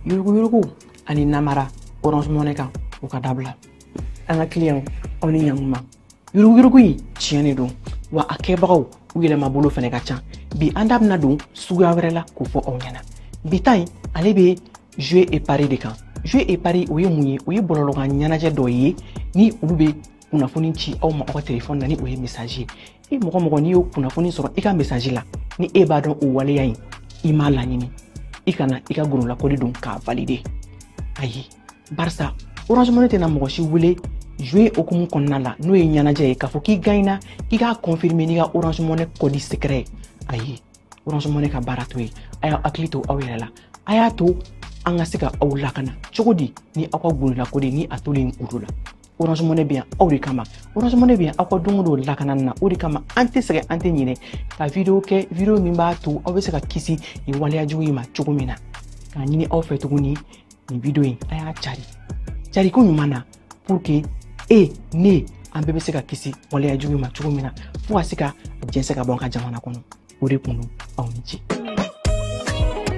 Yuruguyurugu ani namara Orange Money kan u ka dabila. An ka client aw ni ɲankuma. Yuruguyurugu in tiɲɛ de don wa a kɛbagaw u yɛlɛmabolo fana ka ca. Bi an da bɛna don suguya wɛrɛ la k'o fɔ aw ɲɛna. Bi ta in ale bɛ jouer et pari de kan. Jouer et pari o ye mun ye? O ye bɔlɔlɔkan ɲɛnajɛ dɔ ye ni olu bɛ kunnafoni ci aw ma aw ka telefɔni na ni o ye message ye. E mɔgɔ mɔgɔ n'i y'o kunnafoni sɔrɔ i ka message la ni e b'a dɔn o waleya in i m'a laɲini, i kana i ka gololakɔli don k'a valider. Ayi, barisa Orange Money tɛna mɔgɔ si wele jouer hokumu kɔnɔna la n'o ye ɲɛnajɛ ye k'a fɔ k'i gagnera k'i k'a confirmer n'i ka Orange Money code secret ye. Ayi, Orange Money ka baara t'o ye. A y'aw hakili to aw yɛrɛ la. A y'a to an ka se ka aw lakana cogo di ni aw ka gololakɔli ni a tolen kudo la. Orange Money bɛ yan aw de kama. Orange Money bɛ yan aw ka don o don lakanani na. O de kama an tɛ sɛgɛn an tɛ ɲinɛ ka vidéo kɛ, vidéo min b'a to aw bɛ se ka kisi nin waleya jugu in ma cogo min na. K'a ɲini aw fɛ tuguni nin vidéo in a y'a cari cariko ɲuman na pour que e ne an bɛɛ bɛ se ka kisi waleya jugu in ma cogo min na fo ka se ka jɛnsɛn ka bɔ an ka jamana kɔnɔ. O de kun don, aw ni ce.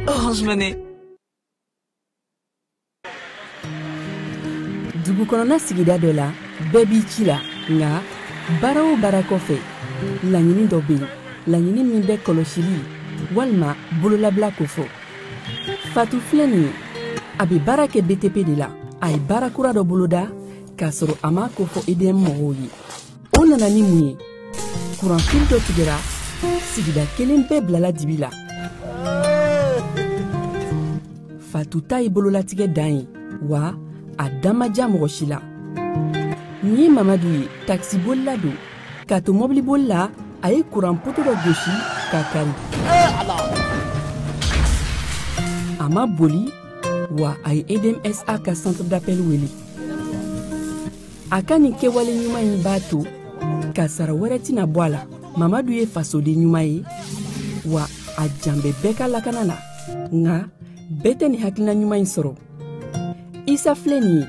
Orange Money. Dugu kɔnɔna sigida dɔ la, bɛɛ b'i ci la, nka baara o baara kɔfɛ, laɲini dɔ bɛ yen, laɲini min bɛ kɔlɔsili walima bololabila kofɔ. Fatu filɛ nin ye, a bɛ baara kɛ BTP de la. A ye baara kura dɔ boloda k'a sɔrɔ a m'a kofɔ EDM mɔgɔw ye. O nana ni mun ye? Kuranfili dɔ tigɛra, sigida kelen bɛɛ bilala dibi la. Fatu ta ye bololatigɛ dan ye, wa a dan ma diya mɔgɔ si la. Nin ye Mamadu ye, takisibolila don. K'a to mɔbiliboli la, a ye kuran poto dɔ gosi k'a kari. A ma boli, wa a ye EDMSA ka centre d'appel wele. A ka nin kɛwale ɲuman in b'a to kasara wɛrɛ tɛna bɔ a la. Mamadu ye fasoden ɲuman ye, wa a jan bɛ bɛɛ ka lakana na. Nka bɛɛ tɛ nin hakilina ɲuman in sɔrɔ. Isa filɛ nin ye,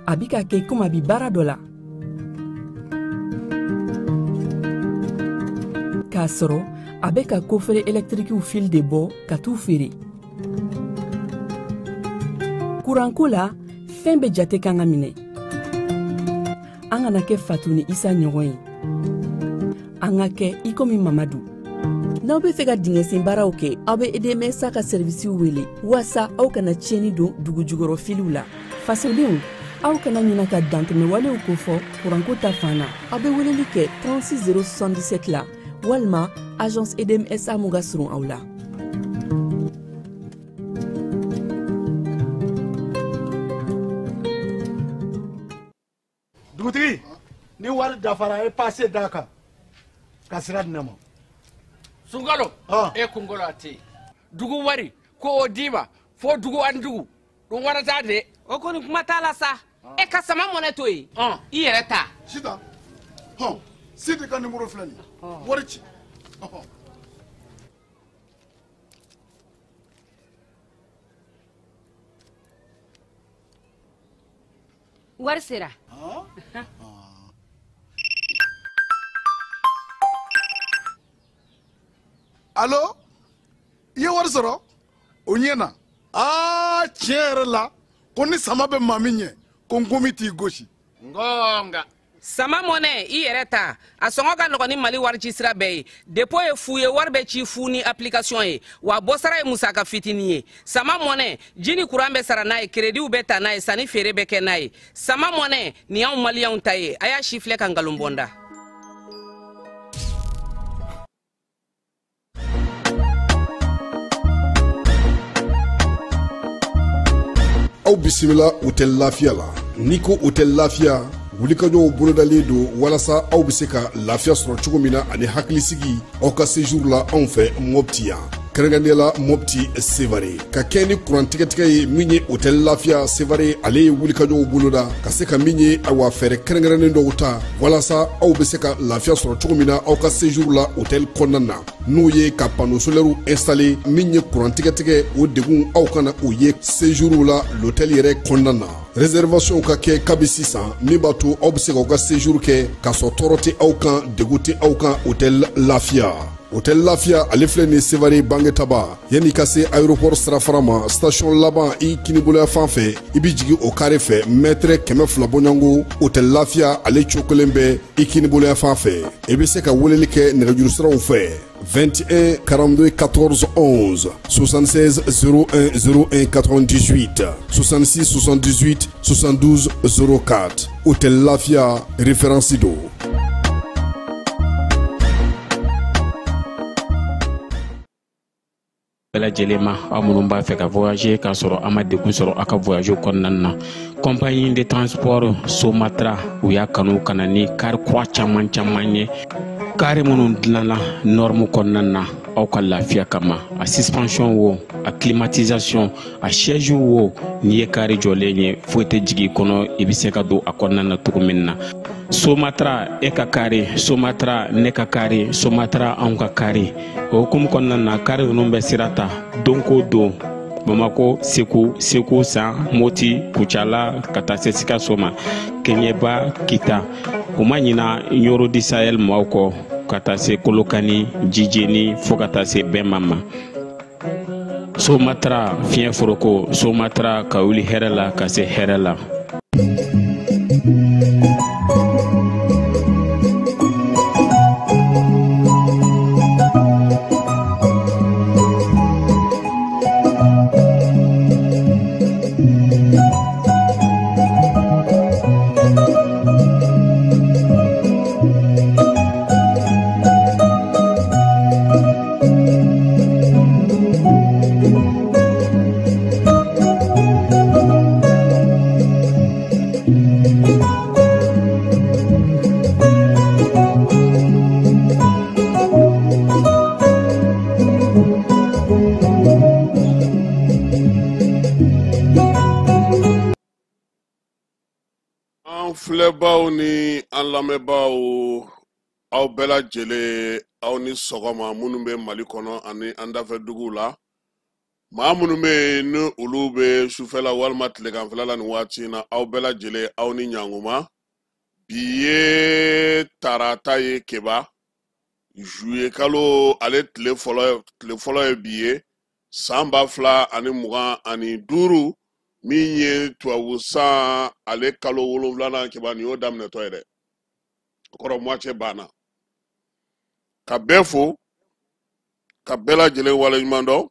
a bɛ ka kɛ komi a bɛ baara dɔ la. K'a sɔrɔ a bɛ ka kofere ɛlɛtirikiw fil de bɔ ka t'u feere. Kuranko la, fɛn bɛɛ jate kan ka minɛ. An kana kɛ Fatu ni Isa ɲɔgɔn ye. An ka kɛ i komi Mamadu. N'aw bɛ fɛ ka dingɛsen baaraw kɛ, aw bɛ EDMSA ka sɛrivisiw wele waasa aw kana tiɲɛni don dugu jukɔrɔ filiw la. Fasodenw, aw kana ɲina ka dantɛmɛwalew kofɔ kuranko ta fan na. Aw bɛ weleli kɛ 36 077 la walima agence EDMSA mun ka surun aw la. Dugutigi, ni wari dafara e passe d'a kan ka sira di ne ma. Sunkalo, e kunkolo a tɛ yen. Dugu wari ko o d'i ma fo dugu ani dugu dun wara t'a de. O kɔni kuma t'a la sa. E ka sama mɔnɛ to yen. I yɛrɛ ta. Sitan, hɔn, Sidi ka numéro filɛ nin ye. Wari ci. Wari sera. Allo, i ye wari sɔrɔ? O ɲɛna. Aa, tiɲɛ yɛrɛ la, ko ni sama bɛ maa min ɲɛ, ko nkomi t'i gosi. Ngonga. Sama mɔnɛ i yɛrɛ ta. A sɔngɔ ka nɔgɔn ni Mali wari ci sira bɛɛ ye. Dépôt ye fu ye, wari bɛ ci fu ni application ye. Wa bɔsara ye musaka fitinin ye. Sama mɔnɛ, ji ni kuran bɛ sara n'a ye, crédit bɛ ta n'a ye, sanni feere bɛ kɛ n'a ye. Sama mɔnɛ, nin y'anw maliyɛnw ta ye. A y'a si filɛ ka nkalon bɔ n da. Aw bisimila Hôtel Lafiya la. N'i ko Hôtel Lafiya, wulikajɔw bolodalen don walasa aw bɛ se ka lafiya sɔrɔ cogo min na ani hakilisigi aw ka séjour la anw fɛ Mopti yan, kɛrɛnkɛrɛnnenya la Mopti Sevare. Ka kɛ ni kuran tigɛtigɛ ye min ye, Hôtel Lafiya Sevare ale ye wulikajɔw boloda ka se ka min ye, awa, fɛɛrɛ kɛrɛnkɛrɛnnen dɔw ta walasa aw bɛ se ka lafiya sɔrɔ cogo min na aw ka séjour la hôtel kɔnɔna na, n'o ye ka panneau solaire installé. Min ye kuran tigɛtigɛ, o degun aw kana o ye séjour la l'hôtel yɛrɛ kɔnɔna na. Réservation ka kɛ kabi sisan, min b'a to aw bɛ se k'aw ka séjour kɛ k'a sɔrɔ tɔɔrɔ tɛ aw kan, degun tɛ aw kan. Hôtel Lafiya, Hôtel Lafiya ale filɛ nin Sevare Bangetaba, yanni ka se aéroport sirafara ma, station laban i kiniboloya fan fɛ, i bɛ jigin o carré fɛ, mètre 200 bɔɲɔgɔnko, Hôtel Lafiya ale cokolen bɛ i kiniboloya fan fɛ. I bɛ se ka weleli kɛ nɛgɛjuru siraw fɛ: 21 42 14 11, 76 01 01 98, 66 78 72 04. Hôtel Lafia, référence do. Bɛɛ lajɛlen ma, aw minnu b'a fɛ ka voyager k'a sɔrɔ a ma degun sɔrɔ aw ka voyage kɔnɔna na, compagnie de transport Somatra u y'a kanu ka na ni car kura caman caman ye, car minnu dilanna norme kɔnɔna na aw ka lafiya kama. A suspension wo, a climatisation, a siège wo, n'i ye car jɔlen ye, foyi tɛ jigin i kɔnɔ, i bɛ se ka don a kɔnɔna na cogo min na. Somatra e ka car, Somatra ne ka car, Somatra anw ka car. O hukumu kɔnɔna na, car ninnu bɛ sira ta don ko don Bamako, Segu, Segu San, Moti, Kucala, ka taa se Sikaso ma, Kɛɲɛba, Kita. U ma ɲina Ɲoro di Sahel maaw kɔ, ka taa se Kolokani, Jijeni, fo ka taa se Bɛnma ma. Somatra fiɲɛ foroko, Somatra ka wuli hɛrɛ la ka se hɛrɛ la. An filɛbaw ni an lamɛnbaaw, aw bɛɛ lajɛlen, aw ni sɔgɔma. Minnu bɛ Mali kɔnɔ ani an dafɛ duguw la, maa minnu bɛ yen ni olu bɛ sufɛla walima tileganfɛla la nin waati in na, aw bɛɛ lajɛlen, aw ni ɲankuma. Bi ye tarata ye Keba, juillet kalo ale tile fɔlɔ ye bi ye, san 2025, min ye tubabu san ale kalo wolonfilanan. Keba, nin y'o daminɛtɔ ye dɛ, o kɔrɔ moitié banna. Ka bɛɛ fo, ka bɛɛ lajɛlen waleɲuman dɔn.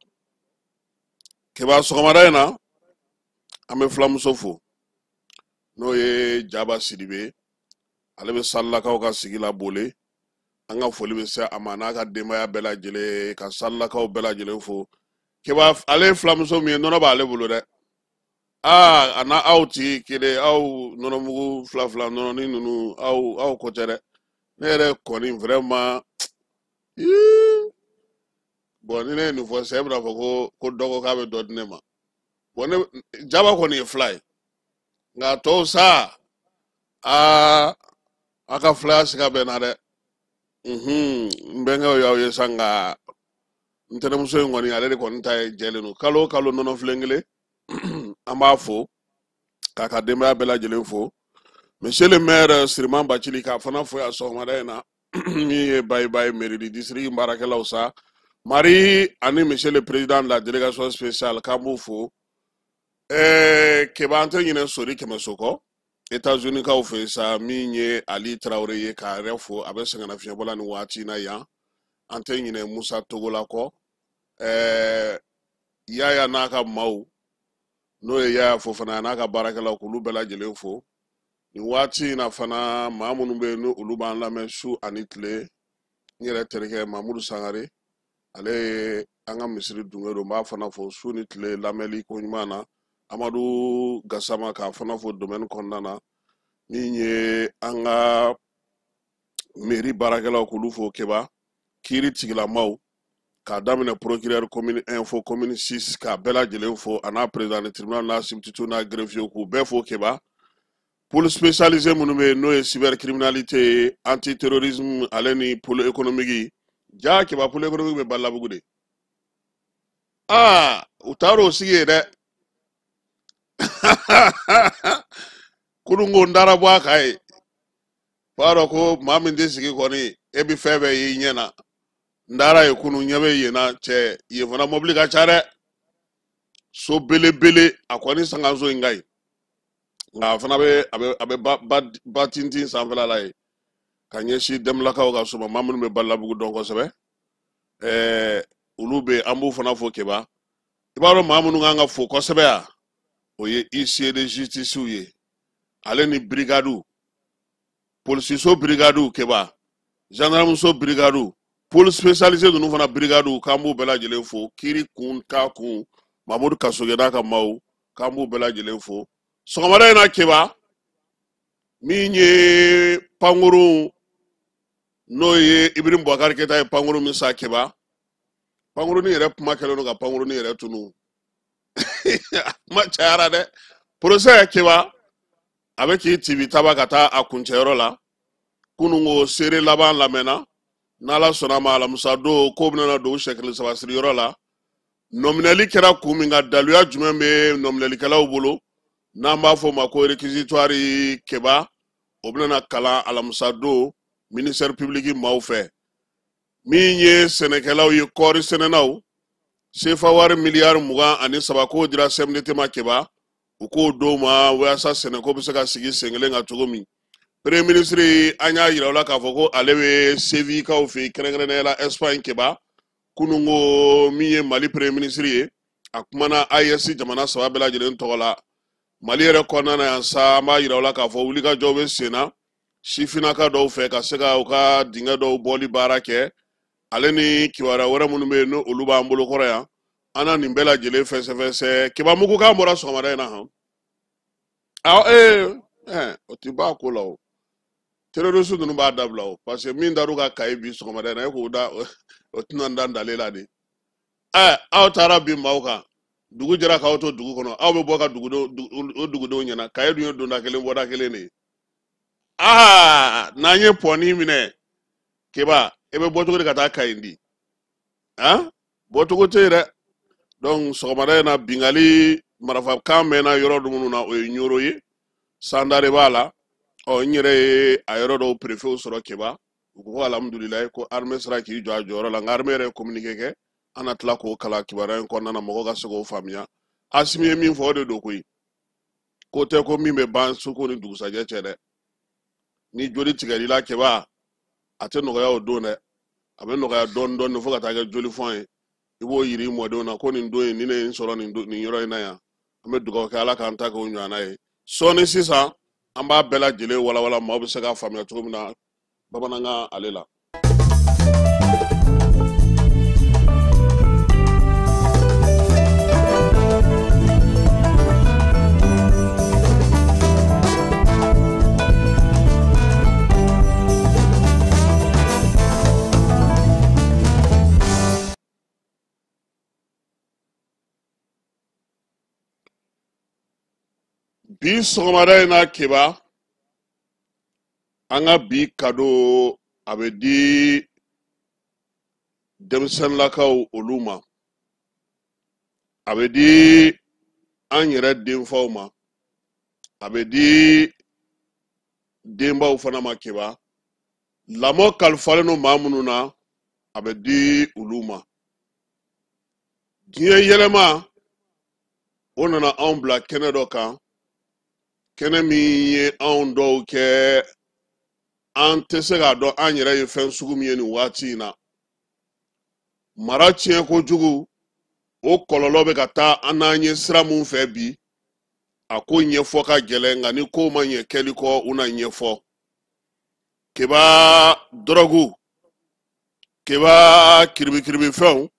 Keba, sɔgɔmada in na, an bɛ filamuso fo, n'o ye Jaba Sidibe, ale bɛ Salilakaw ka sigi la Bole. An ka foli bɛ se a ma n'a ka denbaya bɛɛ lajɛlen, ka Salilakaw bɛɛ lajɛlen fo. Keba, ale ye filamuso min ye, nɔnɔ b'ale bolo dɛ. Aa, a na aw ti kelen, aw nɔnɔmugu fila fila nɔnɔni ninnu, aw ko tɛ dɛ. Ne yɛrɛ kɔni, vraiment, bon, ni ne ye nin fɔ sisan, e bɛna fɔ ko dɔ ko k'a bɛ dɔ di ne ma. Bon, ne Jaba kɔni ye fila ye, nka tɔw sa, aa, a ka filaya siga bɛ n na dɛ. N bɛnkɛw y'aw ye sa, nka n tɛnɛmuso in kɔni, ale de kɔni ta ye jɛlen don, kalo o kalo nɔnɔ filen kelen. An b'a fo k'a ka denbaya bɛɛ lajɛlen fo. Monsieur le maire Siriman Bacili, k'a fana fo yan sɔgɔmada in na, min ye Bayibayi mairie du district baarakɛlaw sa, Mari ani monsieur le président de la délégation spéciale, k'an b'u fo. Keba, an tɛ ɲinɛ Sori Kɛmɛso kɔ, États-Unis kaw fɛ sa, min ye Ali Tarawele ye, k'a yɛrɛ fo, a bɛ sɛgɛnnafiɲɛbɔ la nin waati in na yan. An tɛ ɲinɛ Musa Togola kɔ, Yaya n'a ka maaw, n'o ye Yaya Fofana ye, n'a ka baarakɛlaw, k'olu bɛɛ lajɛlen fo nin waati in na fana. Maa minnu bɛ yen ni olu b'an lamɛn su ani tile, n yɛrɛ terikɛ Mamudu Sangare, ale ye an ka misiri dunge don, n b'a fana fo su ni tile lamɛnli ko ɲuman na. Amadu Gasama k'a fana fo domaine kɔnɔna na, min ye an ka mairie baarakɛlaw k'olu fo Keba, kiiri tigilamaw k'a daminɛ procureur commune 1 fo commune 6 k'a bɛɛ lajɛlen fo, a n'a président de tribunal n'a substitut n'a greffier k'u bɛɛ fo Keba. Pôle spécialisé minnu bɛ yen n'o ye cybercriminalité ye, antiterrorisme ale ni pôle économique. Ja Keba, pôle économique bɛ Balabugu de. Aa, u taar'o sigi yen dɛ. Kunun ko n taara bɔ a kan ye, b'a dɔn ko maa min tɛ sigi kɔni, e bɛ fɛn bɛɛ y'i ɲɛ na. N taara yen kunun, ɲɛ bɛ yen na cɛ, yen fana mɔbili ka ca dɛ. So belebele a kɔni sankanso in ka ɲi, nka a fana bɛ a bɛ ba tintin sanfɛla la yen ka ɲɛsin Dɛnbilakaw ka so ma, maa minnu bɛ Balabugu dɔn kosɛbɛ. Olu bɛ, an b'u fana fo Keba. I b'a dɔn maa minnu kan ka fo kosɛbɛ yan, o ye huissier de justice ye, ale ni brigade, polisiso brigade Keba, gendarmeso brigade, pôle spécialisé ninnu fana brigade, k'an b'u bɛɛ lajɛlen fo. Kiiri kun k'a kun Mamudu Kasoge n'a ka maaw, k'an b'u bɛɛ lajɛlen fo. Sɔgɔmada in na Keba, min ye pankurun n'o ye Ibrahim Boubacar Keita ye pankurun min san Keba, pankurunin yɛrɛ kuma kɛlen don ka pankurunin yɛrɛ tunu. A kuma cayara dɛ. Procès Keba, a bɛ k'i tibi taba ka taa a kuncɛyɔrɔ la. Kunun ko seere laban lamɛnna, n'Ala sɔnna ma alamisa don ko bɛna don sɛkili saba siriyɔrɔ la. Nɔminɛli kɛra kun min kan, daluya jumɛn bɛ nɔminɛlikɛlaw bolo n'an b'a fɔ o ma ko réquisitoire Keba, o bɛna kalan alamisa don ministère public maaw fɛ. Min ye sɛnɛkɛlaw ye, kɔɔri sɛnɛnaw, sefa wari miliyari 23 k'o dira CMDT ma Keba, u k'o d'o ma walasa sɛnɛko bɛ se ka sigi sen kelen kan cogo min. Premier ministre, an y'a yira u la k'a fɔ ko ale bɛ Sevillekaw fɛ yen, kɛrɛnkɛrɛnnenya la Espagne Keba. Kunun ko min ye Mali premier ministre ye, a kumana AES jamana 3 bɛɛ lajɛlen tɔgɔ la. Mali yɛrɛ kɔnɔna na yan sa, an b'a yira u la k'a fɔ wulikajɔw bɛ sen na sifinnaka dɔw fɛ ka se ka u ka dingɛ dɔw bɔli baara kɛ, ale ni kibaruya wɛrɛ minnu bɛ yen n'olu olu b'an bolo kɔrɔ yan, an na nin bɛɛ lajɛlen fɛsɛfɛsɛ. Keba mugu kan bɔra sɔgɔmada in na han. Awɔ, o ti ban a ko la o. Terroriste ninnu b'a dabila o, parce que min dar'u ka kaye bi sɔgɔmada in na, e k'o da o tɛna da dalen la de. Aw taara bin maaw kan, dugu jɛra k'aw to dugu kɔnɔ, aw bɛ bɔ ka dugudenw o dugudenw ɲɛna, kaye dun ye donda kelen bɔda kelen de ye. Aa, n'an ye pɔni minɛ Keba, e bɛ bɔ cogo di ka taa kaye di? Han, bɔcogo tɛ yen dɛ. Donc sɔgɔmada in na, bingali marafakan mɛnna yɔrɔ minnu na, o ye Ɲoro ye, Sandare b'a la. Ɔ, n yɛrɛ ye a yɔrɔ dɔw préfet sɔrɔ Keba, u ko alhamdulilayi ko armée sera k'i jɔ a jɔyɔrɔ la. Nka armée yɛrɛ ye communiqué kɛ, an na tila k'o kalan kibaruya in kɔnɔna na, mɔgɔw ka se k'o faamuya. Asimi ye min fɔ, o de don koyi. Ko tɛ ko min bɛ ban suko ni dugusajɛ cɛ dɛ. Ni joli tigɛl'i la Keba, a tɛ nɔgɔya o don dɛ, a bɛ nɔgɔya dɔɔni dɔɔni fo ka taa kɛ jolifɔn ye. I b'o yiri i mɔdenw na ko nin don in, nin de ye n sɔrɔ nin yɔrɔ in na yan. An bɛ dugawu kɛ Ala k'an ta kɛ o ɲɔgɔnna ye. Sɔɔni sisan an b'a bɛɛ lajɛlen walawala, maaw bɛ se k'a faamuya cogo min na bamanankan ale la. Bi sɔgɔmada in na Keba, an ka bi kado a bɛ di denmisɛnninlakaw olu ma, a bɛ di an yɛrɛ denfaw ma, a bɛ di denbaw fana ma Keba. Lamɔ kalifalen don maa minnu na, a bɛ di olu ma. Diɲɛ yɛlɛma o nana anw bila kɛnɛ dɔ kan, kɛnɛ min ye anw dɔw kɛ an tɛ se k'a dɔn an yɛrɛ ye fɛn sugu min ye nin waati in na. Mara tiɲɛ kojugu, o kɔlɔlɔ bɛ ka taa an n'an ye sira mun fɛ bi, a ko ɲɛfɔ ka gɛlɛn, nka ni ko ma ɲɛ kɛli kɔ, u na ɲɛfɔ. Keba dɔrɔgu, Keba kiribikiribifɛnw,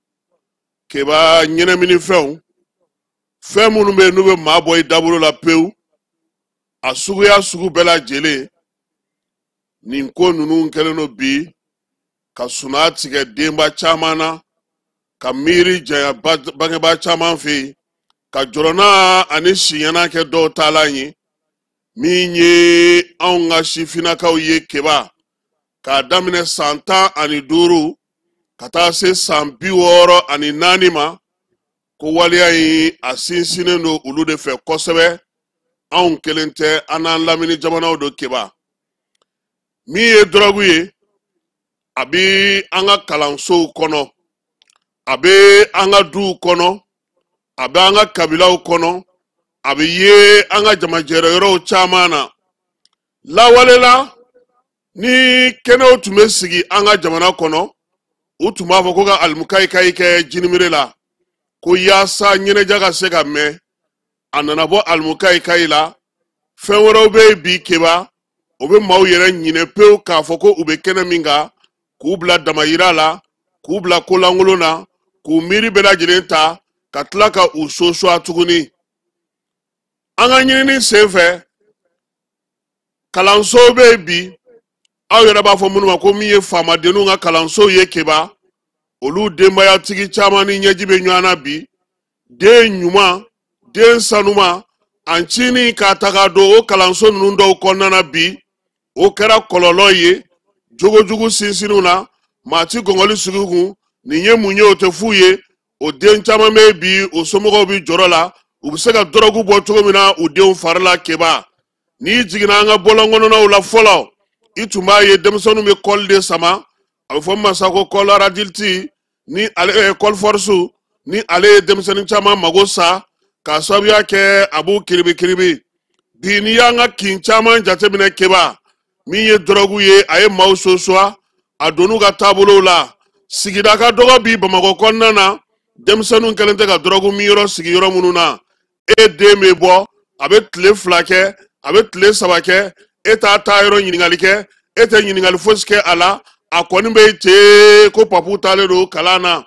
Keba ɲɛnɛminifɛnw, Fɛn minnu bɛ yen n'u bɛ maa bɔ i dabolo la pewu, a suguya sugu bɛɛ lajɛlen, nin ko ninnu kɛlen don bi ka sunaa tigɛ denba caman na, ka miiri janya bangebaa caman fɛ yen, ka jɔrɔna ani siɲɛna kɛ dɔw taalan ye. Min ye anw ka sifinnakaw ye Keba, k'a daminɛ san 15 ka taa se san 64 ma, ko waleya in a sinsinnen don olu de fɛ kosɛbɛ. Anw kelen tɛ, an n'an lamini jamanaw don Keba. Min ye dɔrɔgu ye, a bɛ an ka kalansow kɔnɔ, a bɛ an ka duw kɔnɔ, a bɛ an ka kabilaw kɔnɔ, a bɛ ye an ka jamajɛrɛ yɔrɔw caman na. Lawale la, ni kɛnɛw tun bɛ sigi an ka jamana kɔnɔ, u tun b'a fɔ ko ka alimukayikayi kɛ jinimere la, ko yaasa ɲɛnajɛ ka se ka mɛn. A nana bɔ alimukayikayi la. Fɛn wɛrɛw bɛ yen bi Keba, o bɛ maaw yɛrɛ ɲinɛ pewu k'a fɔ ko u bɛ kɛnɛ min kan, k'u bila damayira la, k'u bila kolankolon na, k'u miiri bɛɛ lajɛlen ta ka tila ka u sosuwa tuguni. An ka ɲinini senfɛ, kalansow bɛ yen bi, aw yɛrɛ b'a fɔ minnu ma ko min ye faamadenninw ka kalansow ye Keba, olu denbayatigi caman ni ɲɛji bɛ ɲɔgɔn na bi. Den ɲuman, den sanuma, an cini k'a ta k'a don o kalanso ninnu dɔw kɔnɔna na bi, o kɛra kɔlɔlɔ ye jogojugu sinsinniw na. Maa ti gɔngɔli sigi kun, nin ye mun ye, o tɛ f'u ye. O den caman bɛ bi, o somɔgɔw bɛ jɔrɔ la, u bɛ se ka dɔrɔgu bɔ cogo min na u denw fari la Keba. N'i jiginna an ka bɔlɔn kɔnɔnaw la fɔlɔ, i tun b'a ye denmisɛnninw bɛ kɔli de sama, a bɛ fɔ min ma sa ko kɔli aradiliti, ni ale ye kɔli fɔrisu, ni ale ye denmisɛnnin caman mago sa k'a sababuya kɛ a b'u kiribi kiribi. Bi n'i y'an ka kin caman jateminɛ Keba, min ye dɔrɔgu ye, a ye maaw sosuwa, a donn'u ka taabolow la. Sigida ka dɔgɔ bi Bamakɔ kɔnɔna na, denmisɛnninw kɛlen tɛ ka dɔrɔgu minyɔrɔ sigi yɔrɔ minnu na. E den bɛ bɔ, a bɛ tile 2 kɛ, a bɛ tile 3 kɛ, e t'a taa yɔrɔ ɲininkali kɛ, e tɛ ɲininkali fosi kɛ a la, a kɔni bɛ ten ko papu taalen don kalan na,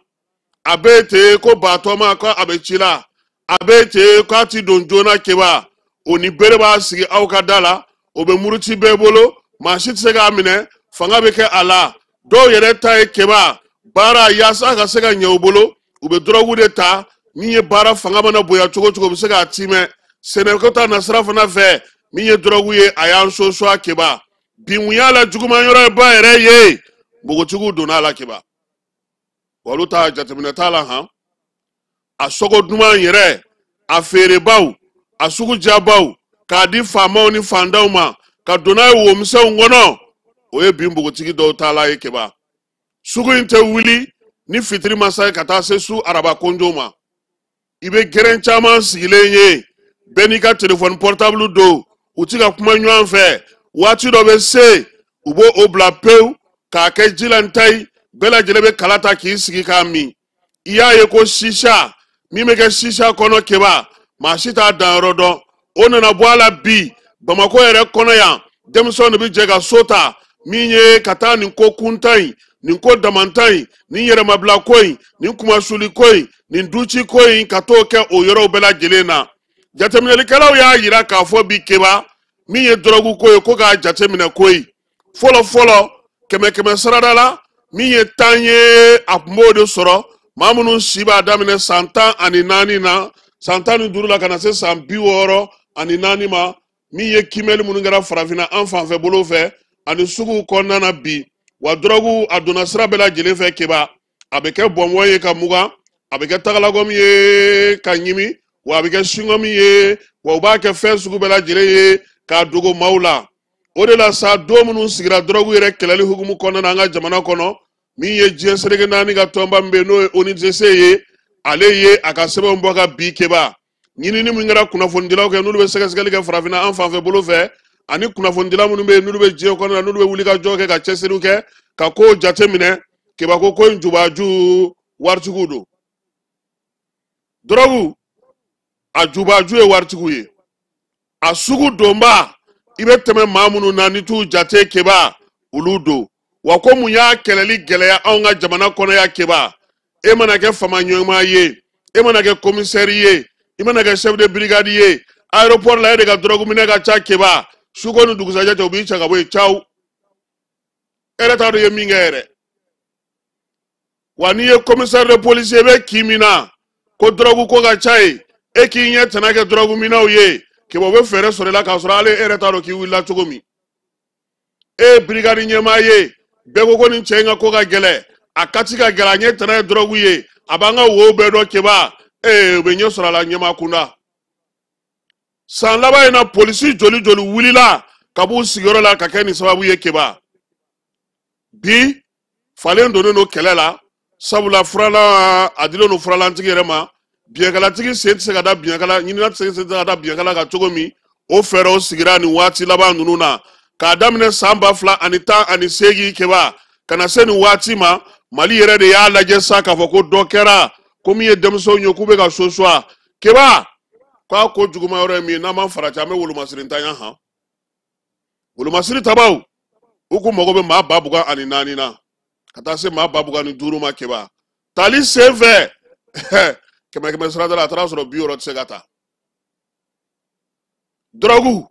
a bɛ ten ko batɔma ko a bɛ ci la, a bɛ ten k'a ti don joona Keba. O ni bere b'a sigi aw ka da la, o bɛ muruti bɛɛ bolo, maa si tɛ se k'a minɛ, fanga bɛ kɛ a la. Dɔw yɛrɛ ta ye Keba baara yaasa ka se ka ɲɛ u bolo, u bɛ dɔrɔgu de ta. Min ye baara fanga mana bonya cogo cogo, u bɛ se k'a timɛ. Sɛnɛko ta nasira fana fɛ, min ye dɔrɔgu ye, a y'an sosuwa Keba. Bi mun y'a la juguman yɔrɔ ye ba yɛrɛ ye, npogotigiw donna a la Keba. Olu ta jateminɛ t'a la han. A sogo duman yɛrɛ, a feerebaw, a sugu jabaw, k'a di faamaw ni fantanw ma, ka don n'a ye womisɛnw kɔnɔ, o ye bi npogotigi dɔw taala ye Keba. Sugu in tɛ wuli ni fitiri ma sa ye ka taa se su araba konjo ma. I bɛ gɛrɛn caman sigilen ye, bɛɛ n'i ka telefɔni pɔrɔtabulu don, u ti ka kuma ɲɔgɔn fɛ. Waati dɔ bɛ se, u b'o o bila pewu k'a kɛ jilanta ye, bɛɛ lajɛlen bɛ kala ta k'i sigi k'a min. I y'a ye ko sisa min bɛ kɛ sisa kɔnɔ Keba, maa si t'a danyɔrɔ dɔn. O nana bɔ a la bi Bamakɔ yɛrɛ kɔnɔ yan, denmisɛnw de bɛ jɛ ka so ta, min ye ka taa nin ko kuntan in, nin ko damantan in, nin yɛrɛmabila ko in, nin kumasuli ko in, nin duci ko in, ka t'o kɛ o yɔrɔw bɛɛ lajɛlen na. Jateminɛlikɛlaw y'a yira k'a fɔ bi Keba, min ye dɔrɔgu ko ye, ko k'a jateminɛ ko ye. Fɔlɔ fɔlɔ, kɛmɛ kɛmɛ sarada la, min ye 10 ye, a tun b'o de sɔrɔ. Maa minnu si b'a daminɛ san 14 na, san 15 la ka na se san 64 ma, min ye kiimɛli minnu kɛra farafinna an fanfɛ bolo fɛ ani suguw kɔnɔna na bi. Wa dɔrɔgu a donna sira bɛɛ lajɛlen fɛ Keba. A bɛ kɛ bɔnbɔn ye ka mugan, a bɛ kɛ tagalagɔmi ye ka ɲimi, wa a bɛ kɛ singɔmi ye, wa u b'a kɛ fɛn sugu bɛɛ lajɛlen ye k'a dogo maaw la. O de la sa, don minnu sigira dɔrɔgu yɛrɛ kɛlɛli hukumu kɔnɔna na an ka jamana kɔnɔ, min ye diɲɛ seleke naani ka tɔnba min bɛ yen n'o ye ONUDC ye, ale ye a ka sɛbɛnw bɔ ka bi Keba. Ɲinini min kɛra kunnafonidilaw kɛ, n'olu bɛ sɛgɛsɛgɛli kɛ farafinna an fanfɛ bolo fɛ, ani kunnafonidila minnu bɛ yen n'olu bɛ diɲɛ kɔnɔna na, n'olu bɛ wulikajɔ kɛ ka cɛsiriw kɛ ka kow jateminɛ, Keba ko ko in jubaju waritigiw don. Dɔrɔgu a jubaju ye waritigiw ye. A sugu donba, i bɛ tɛmɛ maa minnu na ni t'u jate Keba, olu don. Wa ko mun y'a kɛlɛli gɛlɛya anw ka jamana kɔnɔ yan Keba? E mana kɛ fama ɲɛmaa ye, e mana kɛ komisɛri ye, I mana kɛ chef de brigade ye aéroport la, e de ka drogue minɛ ka ca keba. Suko ni dugusajɛ cɛ, u b'i cɛ ka bɔ yen caw. E yɛrɛ t'a dɔn i ye min kɛ yɛrɛ. Wa n'i ye commissaire de police ye, i bɛ kin min na ko drogue ko ka ca yen, e k'i ɲɛ tɛnɛ kɛ drogue minɛw ye keba, u bɛ fɛɛrɛ sɔrɔ i la k'a sɔrɔ hali e yɛrɛ t'a dɔn k'i wulila cogo min. E ye brigade ɲɛmaa ye, bɛɛ ko ko nin cɛ in ka ko ka gɛlɛn, a kati ka gɛlɛn, a ɲɛ tɛnɛ ye drogue ye, a b'an ka wo bɛɛ dɔn keba. Ee, u bɛ ɲɛ sɔrɔ a la ɲɛmaa kunda. San laban in na, polisi joli joli wulila ka b'u sigiyɔrɔ la ka kɛ nin sababu ye keba. Bi falen donnen don kɛlɛ la, sabula furalan a dilen don furalantigi yɛrɛ ma. Biɲɛkalatigi sen tɛ se ka da biɲɛkala, ɲinina tɛ se ka da biɲɛkala kan cogo min, o fɛɛrɛw sigira nin waati laban ninnu na k'a daminɛ san 2018 keba ka na se nin waati ma. Mali yɛrɛ de y'a lajɛ sa k'a fɔ ko dɔ kɛra, ko min ye denmisɛnw ye k'u bɛ ka sosuwa keba. K'a ko juguman yɔrɔ ye min ye, n'an ma farati, an bɛ wolomasiri ntanya han. Wolomasiri tabaw, u k'u mago bɛ maa 24,000 na ka taa se maa 25,000 ma keba. Tali sen fɛ kɛmɛ kɛmɛ sirada la, a taara sɔrɔ 60 tɛ se ka ta. Dɔrɔgu,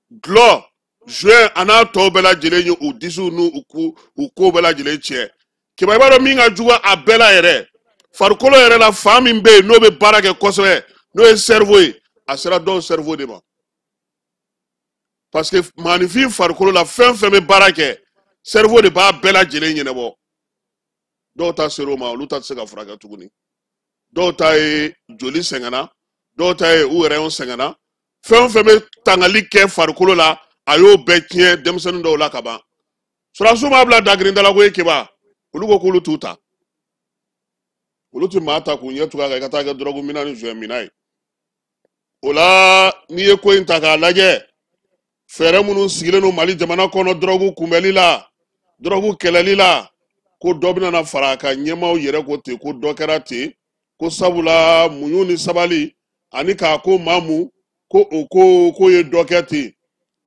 dulɔ, joint a n'a tɔw bɛɛ lajɛlen ye u disiw n'u u ko bɛɛ lajɛlen tiɲɛ keba. I b'a dɔn min ka jugu a bɛɛ la yɛrɛ, farikolo yɛrɛ la fan min bɛ yen n'o bɛ baara kɛ kosɛbɛ, n'o ye cerveau ye, a sera dɔw cerveau de ma. Parce que maaninfin farikolo la fɛn fɛn bɛ baara kɛ, cerveau de b'a bɛɛ lajɛlen ɲɛnabɔ. Dɔw ta ser'o ma, olu ta tɛ se ka furakɛ tuguni. Dɔw ta ye joli sɛgɛnna, dɔw ta ye u yɛrɛ sɛgɛnna. Fɛn o fɛn bɛ tangali kɛ farikolo la, a y'o bɛɛ tiɲɛ denmisɛnnin dɔw la ka ban. Sɔrɔdasiw m'a bila dagirindala ko ye keba, olu ko k'olu t'u ta, olu tɛ maa ta k'u ɲɛ tugu a kan i ka taa kɛ dɔrɔgu minɛ ni joint minɛ ye. O la, n'i ye ko in ta k'a lajɛ, fɛɛrɛ minnu sigilen don Mali jamana kɔnɔ dɔrɔgu kunbɛli la, dɔrɔgu kɛlɛli la, ko dɔ bɛna na fara a kan. Ɲɛmaaw yɛrɛ ko ten ko dɔ kɛra ten, ko sabula muɲu ni sabali ani k'a ko maamu ko o ko ko ye dɔ kɛ ten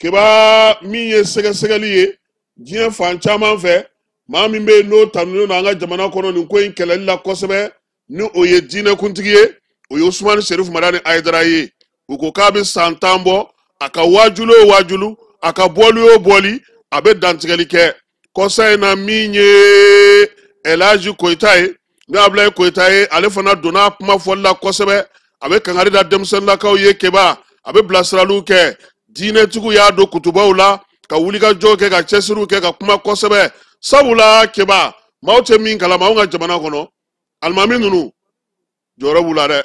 keba. Min ye sɛgɛsɛgɛli ye diɲɛ fan caman fɛ, maa min bɛ yen n'o tanunen don an ka jamana kɔnɔ nin ko in kɛlɛli la kosɛbɛ, ni o ye diinɛkuntigi ye, o ye Usumani Serifu Madani Hayidara ye. U ko k'a bɛ san 10 bɔ, a ka waajulu o waajulu, a ka bɔli o bɔli, a bɛ dantigɛli kɛ. Kɔsa in na, min ye Elaji Koyita ye, n'o ye Abulayi Koyita ye, ale fana donna kuma fɔli la kosɛbɛ. A bɛ kangari da denmisɛnninlakaw ye keba, a bɛ bilasiraliw kɛ. Diinɛtigiw y'a don kutubaw la ka wulikajɔ kɛ, ka cɛsiriw kɛ, ka kuma kosɛbɛ. Sabula keba, maaw tɛ min kalama anw ka jamana kɔnɔ, alimami ninnu jɔyɔrɔ b'u la dɛ.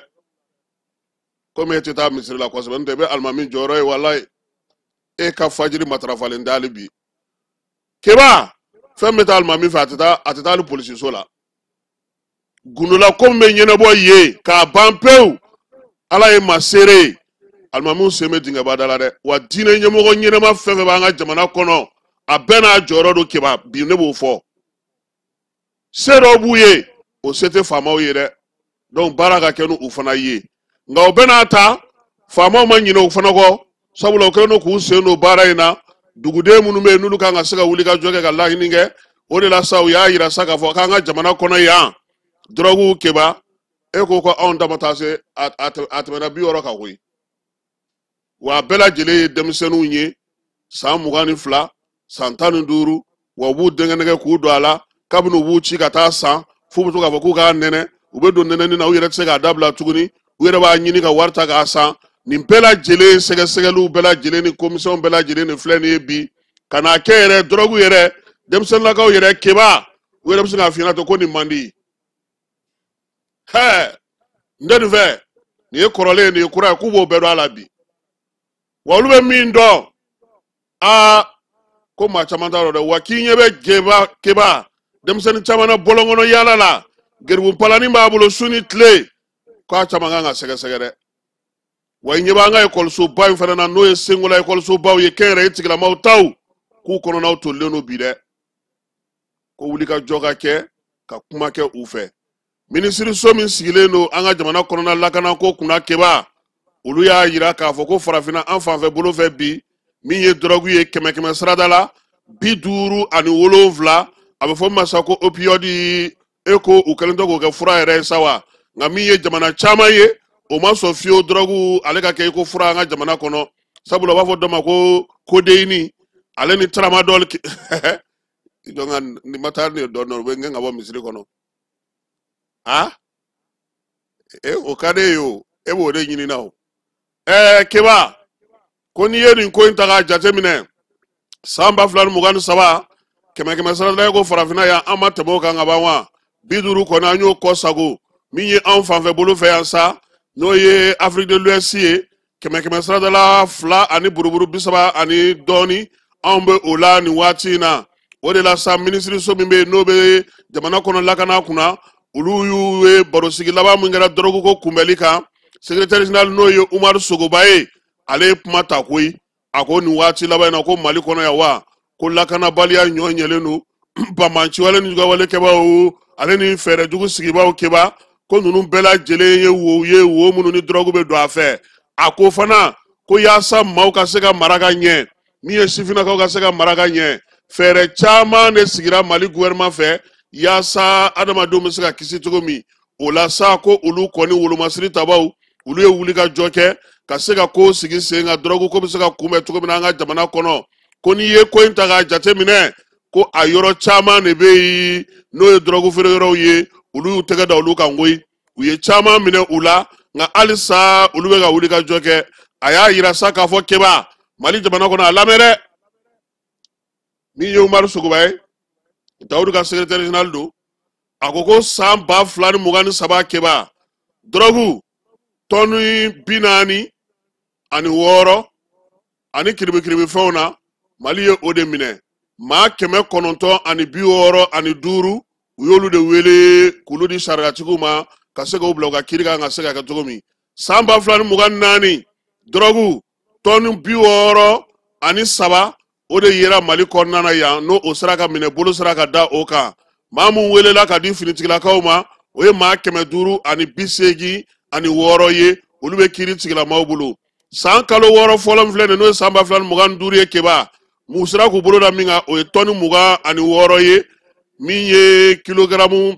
Komi e tɛ taa misiri la kosɛbɛ, n'o tɛ i bɛ alimami jɔyɔrɔ ye. Walayi, e ka fajiri matarafalen tɛ hali bi keba. Fɛn bɛ taa alimami fɛ, a tɛ taa, a tɛ taa hali polisiso la. Gundola ko min bɛ ɲɛnabɔ yen k'a ban pewu, Ala ye maa seere ye, alimamiw sen bɛ dingɛba da la dɛ. Wa diinɛ ɲɛmɔgɔ ɲɛnama fɛn fɛn b'an ka jamana kɔnɔ, a bɛɛ n'a jɔyɔrɔ don keba. Bi ne b'o fɔ, se dɔw b'u ye, o se tɛ faamaw ye dɛ. Donc baara ka kɛ n'u fana ye. Nka o bɛɛ n'a ta, faamaw ma ɲinɛ u fana kɔ, sabula u kɛlen don k'u sen don baara in na. Duguden minnu bɛ yen n'olu kan ka se ka wuli ka jɔ kɛ ka laɲini kɛ, o de la sa u y'a yira sa k'a fɔ k'an ka jamana kɔnɔ yan dɔrɔgu keba, e ko ko anw ta ma taa se a tɛmɛna 60 kan koyi. Wa a bɛɛ lajɛlen ye denmisɛnninw ye, san 22, san 15, wa u b'u dɛngɛnɛgɛ k'u don a la. Kabini u b'u ci ka taa san f'u bɛ to k'a fɔ k'u k'a nɛnɛ, u bɛ don nɛnɛni na, u yɛrɛ tɛ se k'a dabila tuguni, u yɛrɛ b'a ɲini ka wari ta k'a san. Nin bɛɛ lajɛlen sɛgɛsɛgɛliw bɛɛ lajɛlen ni komisɔn bɛɛ lajɛlen de filɛ nin ye bi ka n'a kɛ yɛrɛ dɔrɔgu yɛrɛ denmisɛnninlakaw yɛrɛ keba, u yɛrɛ bɛ se k'a f'i ɲɛna ten ko nin man di. Hɛɛ, n tɛ nin fɛ, nin ye kɔrɔlen ye, nin ye kura ye, k'u b'o bɛɛ dɔn a la bi. Wa olu bɛ min dɔn, aa, ko maa caman t'a dɔn dɛ. Wa k'i ɲɛ bɛ geba keba denmisɛnnin caman na bɔlɔn kɔnɔ yaala la, geribu palani b'a bolo su ni tile, k'a caman kan ka sɛgɛsɛgɛ dɛ. Wa i ɲɛ b'an ka ekɔlisoba in fana na, n'o ye Senkola ekɔlisobaw ye, kɛnyɛrɛye tigilamaw taw, k'u kɔnɔnaw tolilen don bi dɛ. Ko wulikajɔ ka kɛ ka kuma kɛ u fɛ. Minisiriso min sigilen don an ka jamana kɔnɔna lakanako kunna keba, olu y'a yira k'a fɔ ko farafinna an fanfɛ bolo fɛ bi, min ye dɔrɔgu ye kɛmɛ kɛmɛ sarada la 57, a bɛ fɔ min ma sa ko opioïde, e ko u kɛlen tɛ k'o kɛ fura yɛrɛ ye sa wa. Nka min ye jamana caman ye, O ma sɔn fiyewu dɔrɔgu ale ka kɛ i ko fura an ka jamana kɔnɔ, sabula u b'a fɔ dɔ ma ko kodeyini ale ni tramadol. Donc nin ma taa nin dɔɔnin, u bɛ n gɛn ka bɔ misiri kɔnɔ. A e o ka di e ye, o e b'o de ɲini na o. Keba, ko n'i ye nin ko in ta k'a jateminɛ, san 2023, kɛmɛ kɛmɛ sara la, ko farafinna yan, an ma tɛmɛ o kan ka ban wa? 50 kɔni, an y'o kɔ sago. Min ye anw fanfɛ bolo fɛ yan sa, n'o ye Afrique de l'Ouest ye, kɛmɛ kɛmɛ sarada la 2 ani buruburu 30 ani dɔɔni, anw bɛ o la nin waati in na. O de la sa, minisiriso min bɛ yen n'o bɛ jamana kɔnɔ lakana kunna, olu y'u ye barosigi laban min kɛra dɔrɔgu ko kunbɛli kan, secrétaire général n'o ye Umaru Sogoba ye, ale ye kuma ta koyi. A ko nin waati laban in na, ko Mali kɔnɔ yan wa, ko lakanabaliya ɲɔ ɲɛlen don, banbanciwale ni jugawale kɛbaaw ale ni fɛɛrɛ jugu sigibaaw. Keba, ko ninnu bɛɛ lajɛlen ye wo ye, wo minnu ni dɔrɔgu bɛ don a fɛ. A ko fana ko yaasa maaw ka se ka mara ka ɲɛ, min ye sifinnakaw ka se ka mara ka ɲɛ, fɛɛrɛ caman de sigira Mali gouvernement fɛ yaasa adamadenw bɛ se ka kisi cogo min. O la sa, ko olu kɔni wolomasiri tabaw, olu ye wuli ka jɔ kɛ ka se ka ko sigi sen kan, dɔrɔgu ko bɛ se ka kunbɛn cogo min na an ka jamana kɔnɔ. Ko n'i ye ko in ta k'a jateminɛ, ko a yɔrɔ caman de bɛ yen n'o ye dɔrɔgu feere yɔrɔw ye, olu y'u tɛgɛ da olu kan koyi, u ye caman minɛ u la, nka halisa olu bɛ ka wuli ka jɔ kɛ. A y'a yira sa k'a fɔ, Keba, Mali jamana kɔnɔ, a lamɛn dɛ, min ye Umaru Sogoba ye, Dawudu ka secrétaire général don, a ko ko san 2023, Keba, dɔrɔgu tɔni 46 ani kiribikiribi fɛnw na, Mali ye o de minɛ. Maa 965, u y'olu de wele k'olu di sariyatigiw ma ka se k'o bila u ka kiiri kan ka se ka kɛ cogo min. San 2024, dɔrɔgu tɔni 63 o de yera Mali kɔnɔna na yan, n'o o sera ka minɛ, bolo sera ka da o kan. Maa mun welela ka di finitigilakaw ma, o ye maa 586 ye, olu bɛ kiiri tigilamaw bolo. San kalo 6 fɔlɔ min filɛ nin, n'o ye san 2025 ye, Keba, mun sera k'u bolo da min kan, o ye tɔni 26 ye, min ye kilogaramu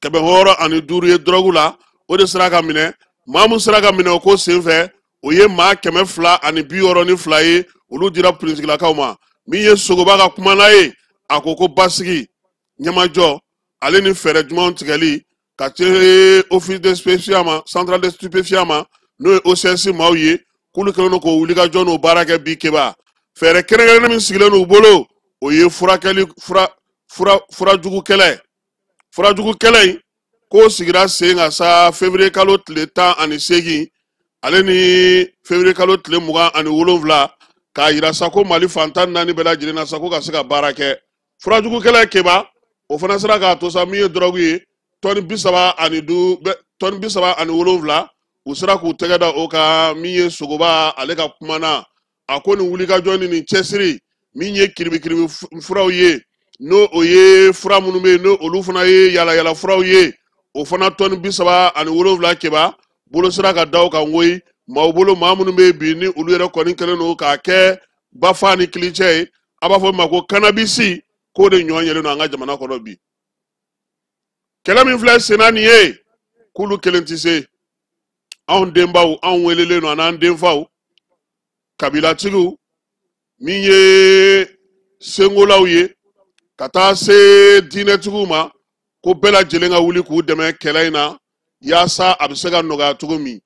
605 ye dɔrɔgu la, o de sera ka minɛ. Maa mun sera ka minɛ o ko senfɛ, o ye maa 262 ye, olu dira finitigilakaw ma. Min ye Sogoba ka kumana ye, a ko ko basigi, ɲɛmajɔ ale ni fɛɛrɛ jumɛnw tigɛli ka se office de stupéfiant ma, centrale de stupéfiant ma, n'o ye OCS maaw ye, k'olu kɛlen don k'o wulikajɔ n'o baara kɛ bi. Keba, fɛɛrɛ kɛrɛnkɛrɛnnen min sigilen don u bolo, o ye furakɛli furajugu kɛlɛ. Furajugu kɛlɛ in k'o sigira sen kan sa février kalo tile 18 ale ni février kalo tile 27, k'a yira sa ko Mali fan 14 bɛɛ lajɛlen na sa, ko ka se ka baara kɛ furajugu kɛlɛ. Keba, o fana sera k'a to sa, min ye dɔrɔgu ye, tɔni 35, tɔni 37, u sera k'u tɛgɛ da o kan. Min ye Sogoba ale ka kumana, a ko nin wulikajɔ ni nin cɛsiri min ye kiribikiribi furaw ye, n'o o ye fura minnu bɛ yen, n'o olu fana ye yalayala furaw ye, o fana tɔni 37, Keba, bolo sera ka da o kan koyi. Maaw bolo, maa minnu bɛ yen bi ni olu yɛrɛ kɔni kɛlen don k'a kɛ bafa ni kilicɛ ye, a b'a fɔ min ma ko cannabis, k'o de ɲɔ yɛlɛn don an ka jamana kɔnɔ bi. Kɛlɛ min filɛ senna nin ye, k'olu kelen tɛ se. Anw denbaw, anw welelen don, an'an denfaw, kabilatigiw, min ye sengolaw ye, ka taa se diinɛtigiw ma, ko bɛɛ lajɛlen ka wuli k'u dɛmɛ kɛlɛ in na yaasa a bɛ se ka nɔgɔya cogo min.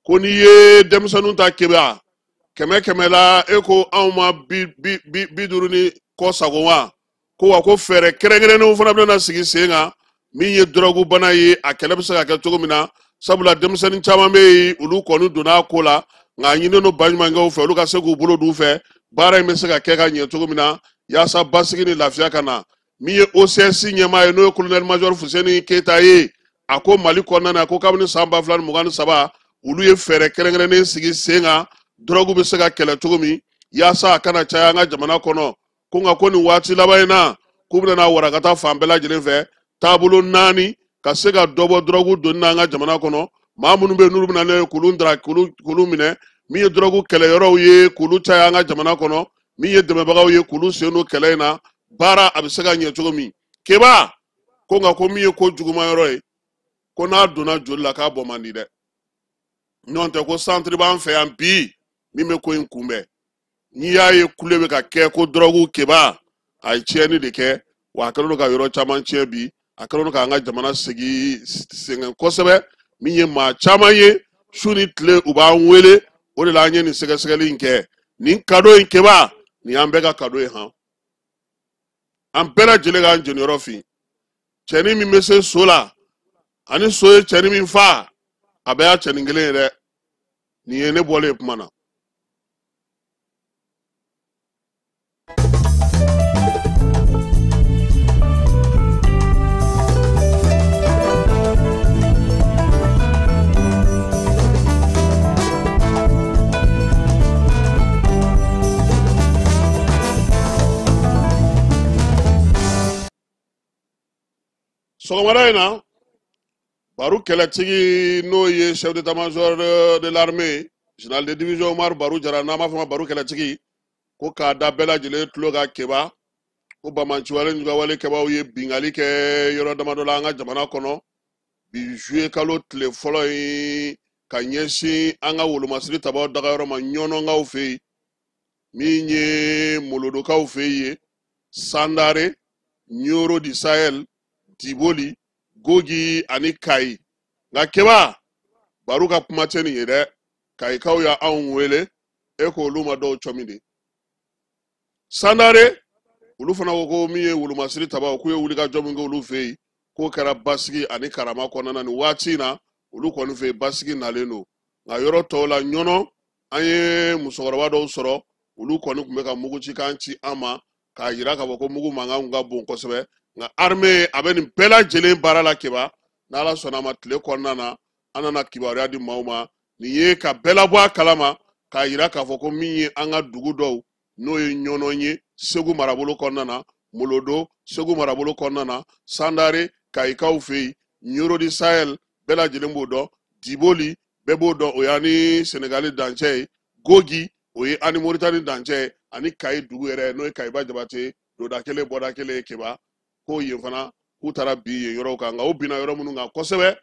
Ko n'i ye denmisɛnninw ta, Keba, kɛmɛ kɛmɛ la, e ko anw ma 50 ni kɔ sago wa? Ko wa, ko fɛɛrɛ kɛrɛnkɛrɛnnenw fana bɛna sigi sen kan, min ye dɔrɔgu bana ye, a kɛlɛ bɛ se ka kɛ cogo min na, sabula denmisɛnnin caman bɛ yen, olu kɔni donna a ko la, nka a ɲininen don baɲumankɛw fɛ, olu ka se k'u bolo d'u fɛ, baara in bɛ se ka kɛ ka ɲɛ cogo min na, yaasa basigi ni lafiya ka na. Min ye OCS ɲɛmaa ye, n'o ye colonel major Fuseni Keyita ye, a ko Mali kɔnɔna na, ko kabini san 2023, olu ye fɛɛrɛ kɛrɛnkɛrɛnnen sigi sen kan, dɔrɔgu bɛ se ka kɛlɛ cogo min yaasa a kana caya an ka jamana kɔnɔ. Ko nka ko nin waati laban in na, k'u bɛna warakata fan bɛɛ lajɛlen fɛ, taabolo 4 ka se ka dɔ bɔ dɔrɔgu donni na an ka jamana kɔnɔ. Maa minnu bɛ yen n'olu bɛna n'a ye, k'olu dara, k'olu minɛ. Min ye dɔrɔgu kɛlɛyɔrɔw ye, k'olu caya an ka jamana kɔnɔ. Min ye dɛmɛbagaw ye, k'olu sen don kɛlɛ in na, baara a bɛ se ka ɲɛ cogo min. Keba, ko nka ko min ye ko juguman yɔrɔ ye, ko n'a donna joli la, k'a bɔ man di dɛ. Ɲɔgɔn tɛ ko santiri b'an fɛ yan bi min bɛ ko in kunbɛn. N'i y'a ye kule bɛ ka kɛ ko dɔrɔgu Keba, a ye tiɲɛni de kɛ, wa a kɛlen don ka yɔrɔ caman tiɲɛ bi, a kɛlen don k'an ka jamana segi sɛgɛn kosɛbɛ. Min ye maa caman ye su ni tile u b'an wele, o de la an ye nin sɛgɛsɛgɛli in kɛ. Nin kado in Keba, nin y'an bɛɛ ka kado ye han. An bɛɛ lajɛlen k'an jeniyɔrɔ fin. Cɛnin min bɛ se so la, ani so ye cɛnin min fa, a bɛɛ y'a cɛnin kelen ye dɛ. Nin ye ne bɔlen ye kuma na. Sɔgɔmada in na, Baru kɛlɛtigi n'o ye chef d'état-major de l'armée, général de division Umaru Baru Jara, n'an b'a fɔ ma Baru kɛlɛtigi, ko k'a da bɛɛ lajɛlen tulo kan Keba, ko banbaanciwale jugawale kɛbaaw ye binkanni kɛ yɔrɔ damadɔ la an ka jamana kɔnɔ bi juillet kalo tile fɔlɔ in, ka ɲɛsin an ka wolomasiri tabaw dagayɔrɔ ma Ɲɔnɔnkaw fɛ yen, min ye Molodokaw fɛ yen, Sandare, Ɲoro du Sahel, Diboli, Gogi ani Kayi. Nka Keba, Baru ka kuma tɛ nin ye dɛ. Kayikaw y'anw wele, e k'olu ma dɔw cɔmi de. Sandare, olu fana ko ko min ye wolomasiri tabaw, k'u ye wulikajɔ min kɛ olu fɛ yen, k'o kɛra basigi ani karama kɔnɔna na. Nin waati in na, olu kɔni fɛ yen basigi nalen don. Nka yɔrɔ tɔw la, Ɲɔnɔ, an ye musokɔrɔba dɔw sɔrɔ, olu kɔni tun bɛ ka mugucikan ci an ma, k'a yira k'a fɔ ko mugu mankan kun ka bon kosɛbɛ. Nka armée a bɛ nin bɛɛ lajɛlen baara la Keba, n'Ala sɔnna a ma tile kɔnɔna na, an nana kibaruya di maaw ma. Nin ye ka bɛɛ labɔ a kalama, k'a yira k'a fɔ ko min ye an ka dugu dɔw, n'o ye Ɲɔnɔ ye Segu marabolo kɔnɔna na, Molodo Segu marabolo kɔnɔna na, Sandare Kayikaw fɛ yen, Ɲoro du Sahel bɛɛ lajɛlen b'o dɔn, Diboli bɛɛ b'o dɔn, o y'an ni Senegali dancɛ ye, Gogi o ye an ni Moritani dancɛ ye, ani Kayi dugu yɛrɛ n'o ye Kayiba Jabate donda kelen bɔda kelen ye Keba, ko yen fana k'u taara bin yen yɔrɔw kan. Nka u binna yɔrɔ minnu kan kosɛbɛ,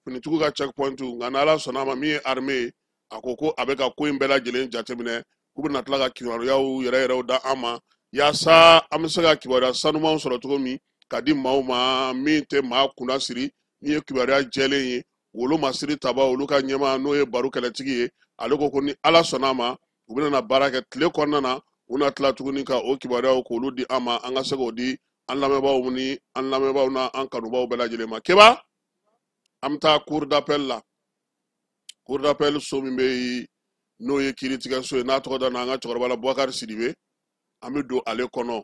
finitigiw ka checkpoint. Nka n'Ala sɔnna a ma, min ye armée ye, a ko ko a bɛ ka ko in bɛɛ lajɛlen jateminɛ, k'u bɛna tila ka kibaruyaw yɛrɛ yɛrɛw da an ma, yaasa an bɛ se ka kibaruya sanumanw sɔrɔ cogo min ka di maaw ma, min tɛ maa kunna siri, min ye kibaruya jɛlen ye. Wolomasiri tabaw olu ka ɲɛmaa n'o ye Baru kɛlɛtigi ye, ale ko ko ni Ala sɔnna a ma, u bɛna na baara kɛ tile kɔnɔna na, u na tila tuguni ka o kibaruyaw k'olu di an ma, an ka se k'o di an lamɛnbaaw ni an lamɛnbaaw n'an kanubaaw bɛɛ lajɛlen ma. Keba, an bɛ taa cour d'appel la. Cour d'appel so min bɛ yen n'o ye kiiritigɛso ye, n'a tɔgɔ da n'an ka cɛkɔrɔba la Bubakari Sidibe, an bɛ don ale kɔnɔ.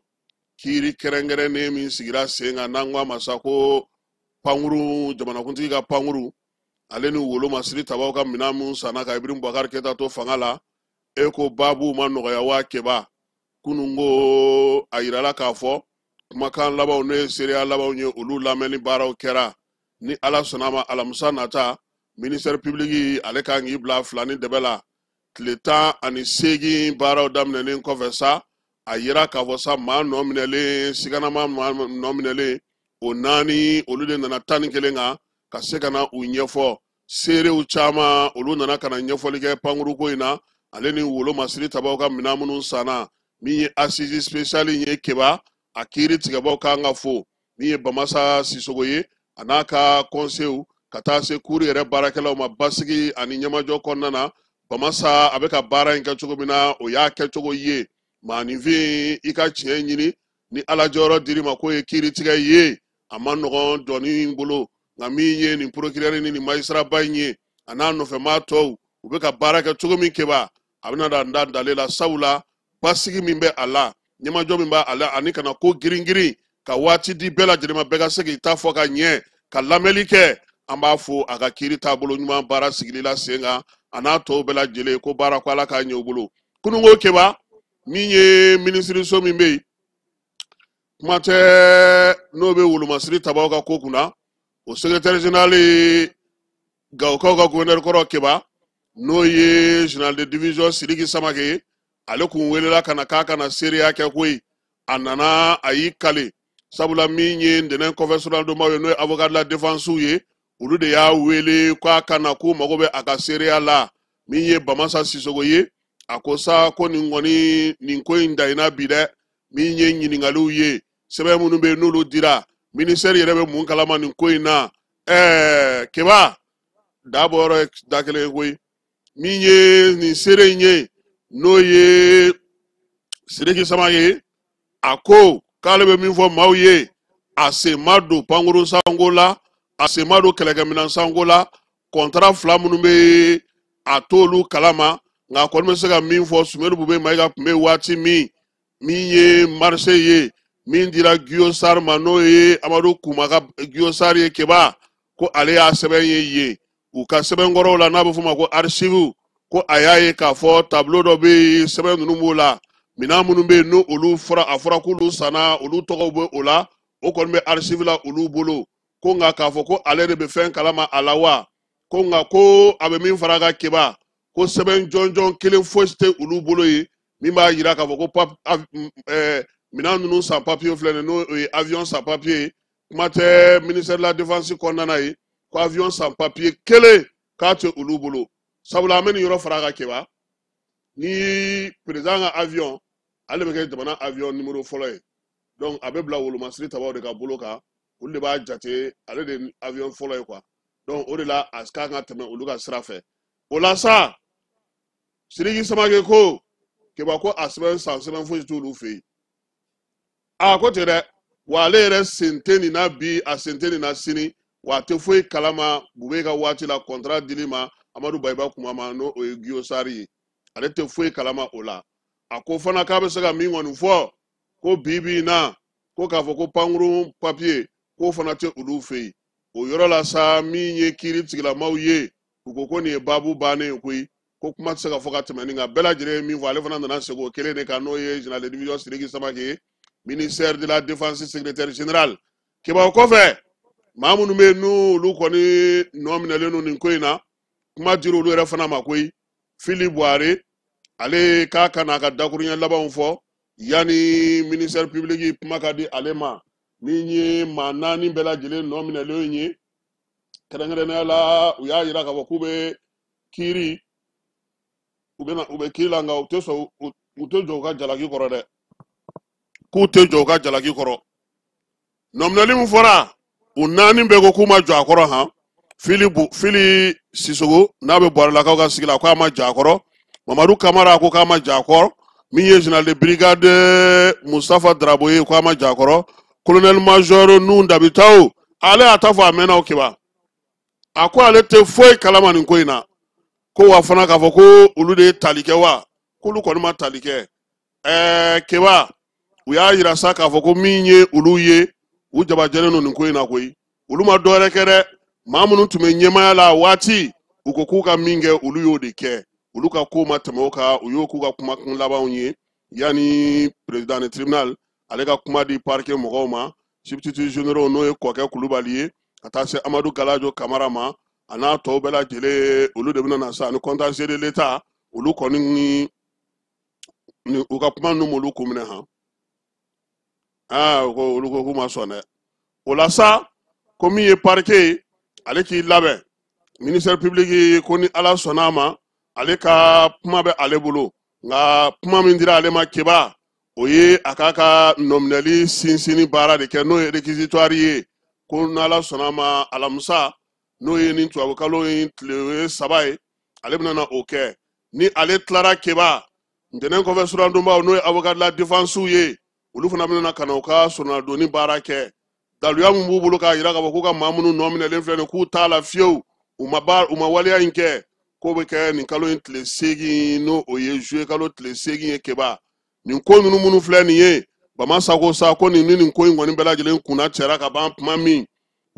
Kiiri kɛrɛnkɛrɛnnen min sigira sen kan, n'an ko a ma sa ko pankuru, jamanakuntigi ka pankuru, ale ni wolomasiri tabaw ka minɛn min sanna ka Ibrahim Bubakari Keyita to fanga la, e ko baabu ma nɔgɔya wa Keba. Kunun ko a yirala k'a fɔ kumakan labanw n'o ye seereya labanw ye, olu lamɛnni baaraw kɛra. Ni Ala sɔnna a ma, alamisa nata, ministère public ale kan k'i bila fila ni dɛbɛ la. Tile 18 baaraw daminɛnen kɔfɛ sa, a yira k'a fɔ sa maa nɔ minɛlen, siganama maa nɔ minɛlen, o naani olu de nana 11 kan ka se ka na u ɲɛfɔ. Seerew caman olu nana ka na ɲɛfɔli kɛ pankuruko in na, ale ni wolomasiri tabaw ka minɛn minnu sanna, min ye assise spéciale in ye Keba, a kiiri tigɛbaw kan ka fo, min ye Bamasa Sisogo ye a n'a ka conseil, ka taa se cour yɛrɛ baarakɛlaw ma basigi ani ɲɛmajɔ kɔnɔna na. Bamasa a bɛ ka baara in kɛ cogo min na, o y'a kɛcogo ye. Maaninfin, i ka tiɲɛ ɲini ni Ala jɔyɔrɔ dir'i ma k'o ye kiiritigɛ ye, a ma nɔgɔn dɔɔni bolo. Nka min ye nin procureur ni nin magistrat ba in ye, a n'a nɔfɛmaa tɔw, u bɛ ka baara kɛ cogo min Keba, a bɛna dan da dale la, sabula basigi min bɛ a la, ɲɛmajɔ min b'a la, ani kana ko girin-girin ka waati di bɛɛ lajɛlen ma, bɛɛ ka se k'i ta fɔ ka ɲɛ, ka lamɛnli kɛ. An b'a fo a ka kiiri taabolo ɲuman baara sigili la sen kan, a n'a tɔw bɛɛ lajɛlen, ko baara ko Ala k'a ɲɛ u bolo. Kununko Keba, min ye minisiriso min bɛ yen, kuma tɛ n'o bɛ wolomasiri tabaw ka ko kunna, o secrétaire général ye Gawokaw ka gouverneur kɔrɔ Keba, n'o ye général de division Sidiki Samake ye, ale kun welela ka na k'a ka na seereya kɛ koyi. A nana a y'i kale, sabula min ye ntɛnɛn kɔfɛ suradonbaw ye, n'o ye avocat de la défense ye, Olu de y'a wele k'a ka na, k'u mago bɛ a ka seereya la. Min ye Bamasa Sisoko ye, a ko sa ko nin kɔni, nin ko in dayina bi dɛ. Min ye ɲininkaliw ye, sɛbɛn minnu bɛ yen n'olu dira, ministère yɛrɛ bɛ mun kalama nin ko in na? Keba da bɔyɔrɔ ye da kelen ye koyi. Min ye nin seere in ye, n'o ye Sidiki Samake ye, a ko k'ale bɛ min fɔ maaw ye, a sen ma don pankurun sanko la, a sen ma don kɛlɛkɛminɛn sanko la. Kɔntara fila minnu bɛ yen, a t'olu kalama. Nka a kɔni bɛ se ka min fɔ, Sumelu Bube Mayiga tun bɛ waati min, min ye marché ye min dira Guillaume ma, n'o ye Amadu Kuma ka Guillaume ye, Keba, ko ale y'a sɛbɛn ye yen u ka sɛbɛnkɔrɔw la, n'a bɛ f'o ma ko archive, ko a y'a ye k'a fɔ tableau dɔ bɛ yen, sɛbɛn ninnu b'o la, minɛn minnu bɛ yen n'o olu fɔra, a fɔra k'olu sanna, olu tɔgɔw bɛ o la, o kɔni bɛ archive la olu bolo. Ko nka k'a fɔ ko ale de bɛ fɛn kalama a la wa? Ko nka ko a bɛ min fara a kan, Keba, ko sɛbɛn jɔnjɔn kelen fosi tɛ olu bolo yen min b'a yira k'a fɔ ko minɛn ninnu san papiye filɛ nin ye, n'o ye avion san papiye ye. Kuma tɛ ministère de la défense kɔnɔna na ye, ko avion san papiye kelen k'a tɛ olu bolo. Sabula an bɛ nin yɔrɔ fara a kan, Keba, ni président ka avion, ale bɛ kɛ jamana avion numéro fɔlɔ ye, donc a bɛ bila wolomasiri tabaw de ka bolo kan, olu de b'a jate ale de ye avion fɔlɔ ye quoi. Donc o de la a kan ka tɛmɛ olu ka sira fɛ. O la sa, Sidiki Samake ko Keba ko a sɛbɛn san sɛbɛn fosi t'olu fɛ yen. A ko ten dɛ, wa ale yɛrɛ sen tɛ nin na bi, a sen tɛ nin na sini, wa a tɛ foyi kalama Bube ka waati la contrat dili ma Amadu Bayiba Kuma ma, n'o ye Guillaume ye, ale tɛ foyi kalama o la. A ko fana k'a bɛ se ka min kɔni fɔ, ko bi bi in na, ko k'a fɔ ko pankurun papiye k'o fana tɛ olu fɛ yen. O yɔrɔ la sa, min ye kiiri tigilamaw ye, u ko ko nin ye baabu bannen ye koyi, ko kuma tɛ se ka fɔ ka tɛmɛ nin kan. Bɛɛ lajɛlen ye min fɔ, ale fana nana segin o kelen de kan, n'o ye général de division Sidiki Samake ye, ministère de la défense secrétaire général. Keba, o kɔfɛ, maa minnu bɛ yen n'olu kɔni nɔ minɛlen don nin ko in na, kuma dira olu yɛrɛ fana ma koyi. Fili Buware, ale k'a ka n'a ka dakuruɲɛ labanw fɔ yanni ministère public kuma ka di ale ma. Min ye maa naani bɛɛ lajɛlen nɔ minɛlen ye, kɛrɛnkɛrɛnnenya la, u y'a yira k'a fɔ k'u bɛ kiiri, u bɛ na, u bɛ kiiri la, nka u tɛ sɔn, u tɛ jɔ u ka jalaki kɔrɔ dɛ, k'u tɛ jɔ u ka jalaki kɔrɔ. Nɔminɛli min fɔra, u naani bɛɛ ko k'u ma jɔ a kɔrɔ. Han, Fili Bu, Fili Sisogo, n'a bɛ Buwarelakaw ka sigi la, k'a ma jɔ a kɔrɔ. Mamadu Kamara ko k'a ma jɔ a kɔrɔ. Min ye général de brigade Mustafa Darabo ye, k'a ma jɔ a kɔrɔ. Colonel major Nun Dabitaw, ale y'a ta fɔ a mɛnna o. Keba, a ko ale tɛ foyi kalama nin ko in na. Ko wa fana k'a fɔ ko olu de ye tali kɛ wa, k'olu kɔni ma tali kɛ. Keba, u y'a yira sa k'a fɔ ko min ye olu ye, u jabajɛlen don nin ko in na koyi. Olu ma dɔwɛrɛ kɛ dɛ, maa minnu tun bɛ ɲɛmaaya la a waati, u ko k'u ka min kɛ, olu y'o de kɛ, olu ka ko ma tɛmɛ o kan. U y'o k'u ka kumakun labanw ye yanni président de tribunal ale ka kuma di parquet mɔgɔw ma, substitut généraux, n'o ye Kɔkɛ Kulubali ye, ka taa se Amadu Galajo Kamara ma, a n'a tɔw bɛɛ lajɛlen, olu de bɛna na sa, ani contentieux de l'État. Olu kɔni ni u ka kuma ninnu m'olu kun minɛ. Han, aa, ko olu ko k'u ma sɔn dɛ. O la sa, ko min ye parquet ye, ale k'i labɛn. Ministère public ko ni Ala sɔnna a ma, ale ka kuma bɛ ale bolo. Nka kuma min dira ale ma, Keba, o ye a k'a ka nɔminɛli sinsinni baara de kɛ, n'o ye réquisitoire ye. Ko n'Ala sɔnna a ma, alamisa, n'o ye nin tubabukalo in tile 3 ye, ale bɛna na o kɛ. Ni ale tilara, Keba, ntɛnɛn kɔfɛ, surandonbaw, n'o ye avocat de la défense ye, olu fana bɛna ka na u ka sɔrɔnadonni baara kɛ. Daluya min b'u bolo k'a yira k'a fɔ k'u ka maa minnu nɔ minɛlen filɛ nin, k'u t'a la fiyewu, u ma baara, u ma waleya in kɛ, k'o bɛ kɛ nin kalo in tile 8, n'o o ye juillet kalo tile 8 ye. Keba, nin ko ninnu minnu filɛ nin ye, Bama Sako sa ko nin ni nin ko in kɔni bɛɛ lajɛlen kunna cɛra ka ban tuma min,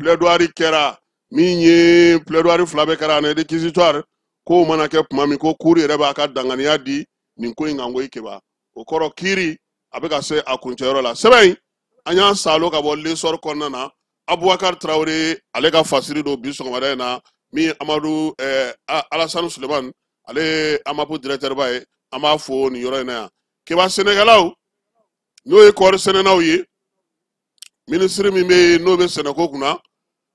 plaidoirie kɛra, min ye plaidoirie fila bɛɛ kɛra ani réquisitoire, k'o mana kɛ tuma min, ko cour yɛrɛ b'a ka danganiya di nin ko in kan koyi. Keba, o kɔrɔ kiiri a bɛ ka se a kuncɛyɔrɔ la. Sɛbɛn in, an y'a salo ka bɔ L'Essor kɔnɔna na. Abubakar Tarawele, ale ka fasiri don bi sɔgɔmada in na. Min ye Amadu Alasani Sulemani, ale ye Amapu directeur ba ye, an b'a fo nin yɔrɔ in na yan. Keba, sɛnɛkɛlaw, n'o ye kɔɔri sɛnɛnaw ye, minisiri min bɛ yen n'o bɛ sɛnɛko kunna,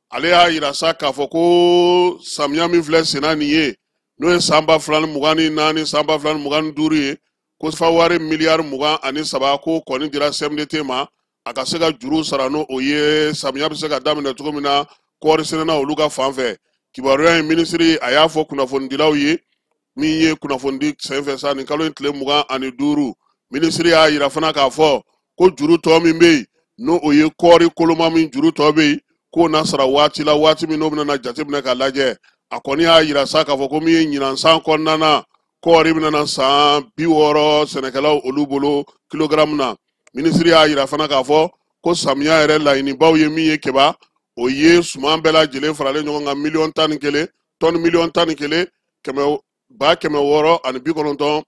Ale y'a yira sa k'a fɔ ko samiya min filɛ senna nin ye, n'o ye san 2024, san 2025 ye, ko fa wari miliyari 23 ko kɔni dira CMDT ma, a ka se ka juru sara n'o o ye, samiya bɛ se ka daminɛ cogo min na kɔɔri sɛnɛna olu ka fan fɛ. Kibaruya in, minisiri a y'a fɔ kunnafonidilaw ye min ye kunnafonidi senfɛ sa nin kalo in tile 25. Minisiri y'a yira fana k'a fɔ ko juru tɔ min bɛ yen, n'o o ye kɔɔri koloma min juru tɔ bɛ yen, k'o na sara waati la, waati min n'o bɛna na jateminɛ k'a lajɛ. A kɔni y'a yira sa k'a fɔ ko min ye ɲinan san kɔnɔna na, kɔɔri bɛna na san 60 sɛnɛkɛlaw olu bolo kilogaramu na. Minisiri y'a yira fana k'a fɔ ko samiya yɛrɛ laɲinibaw ye min ye keba, o ye suman bɛɛ lajɛlen faralen ɲɔgɔn kan miliyɔn 11, tɔni miliyɔn 11, kɛmɛ ba kɛmɛ wɔɔrɔ ani bi kɔnɔntɔn,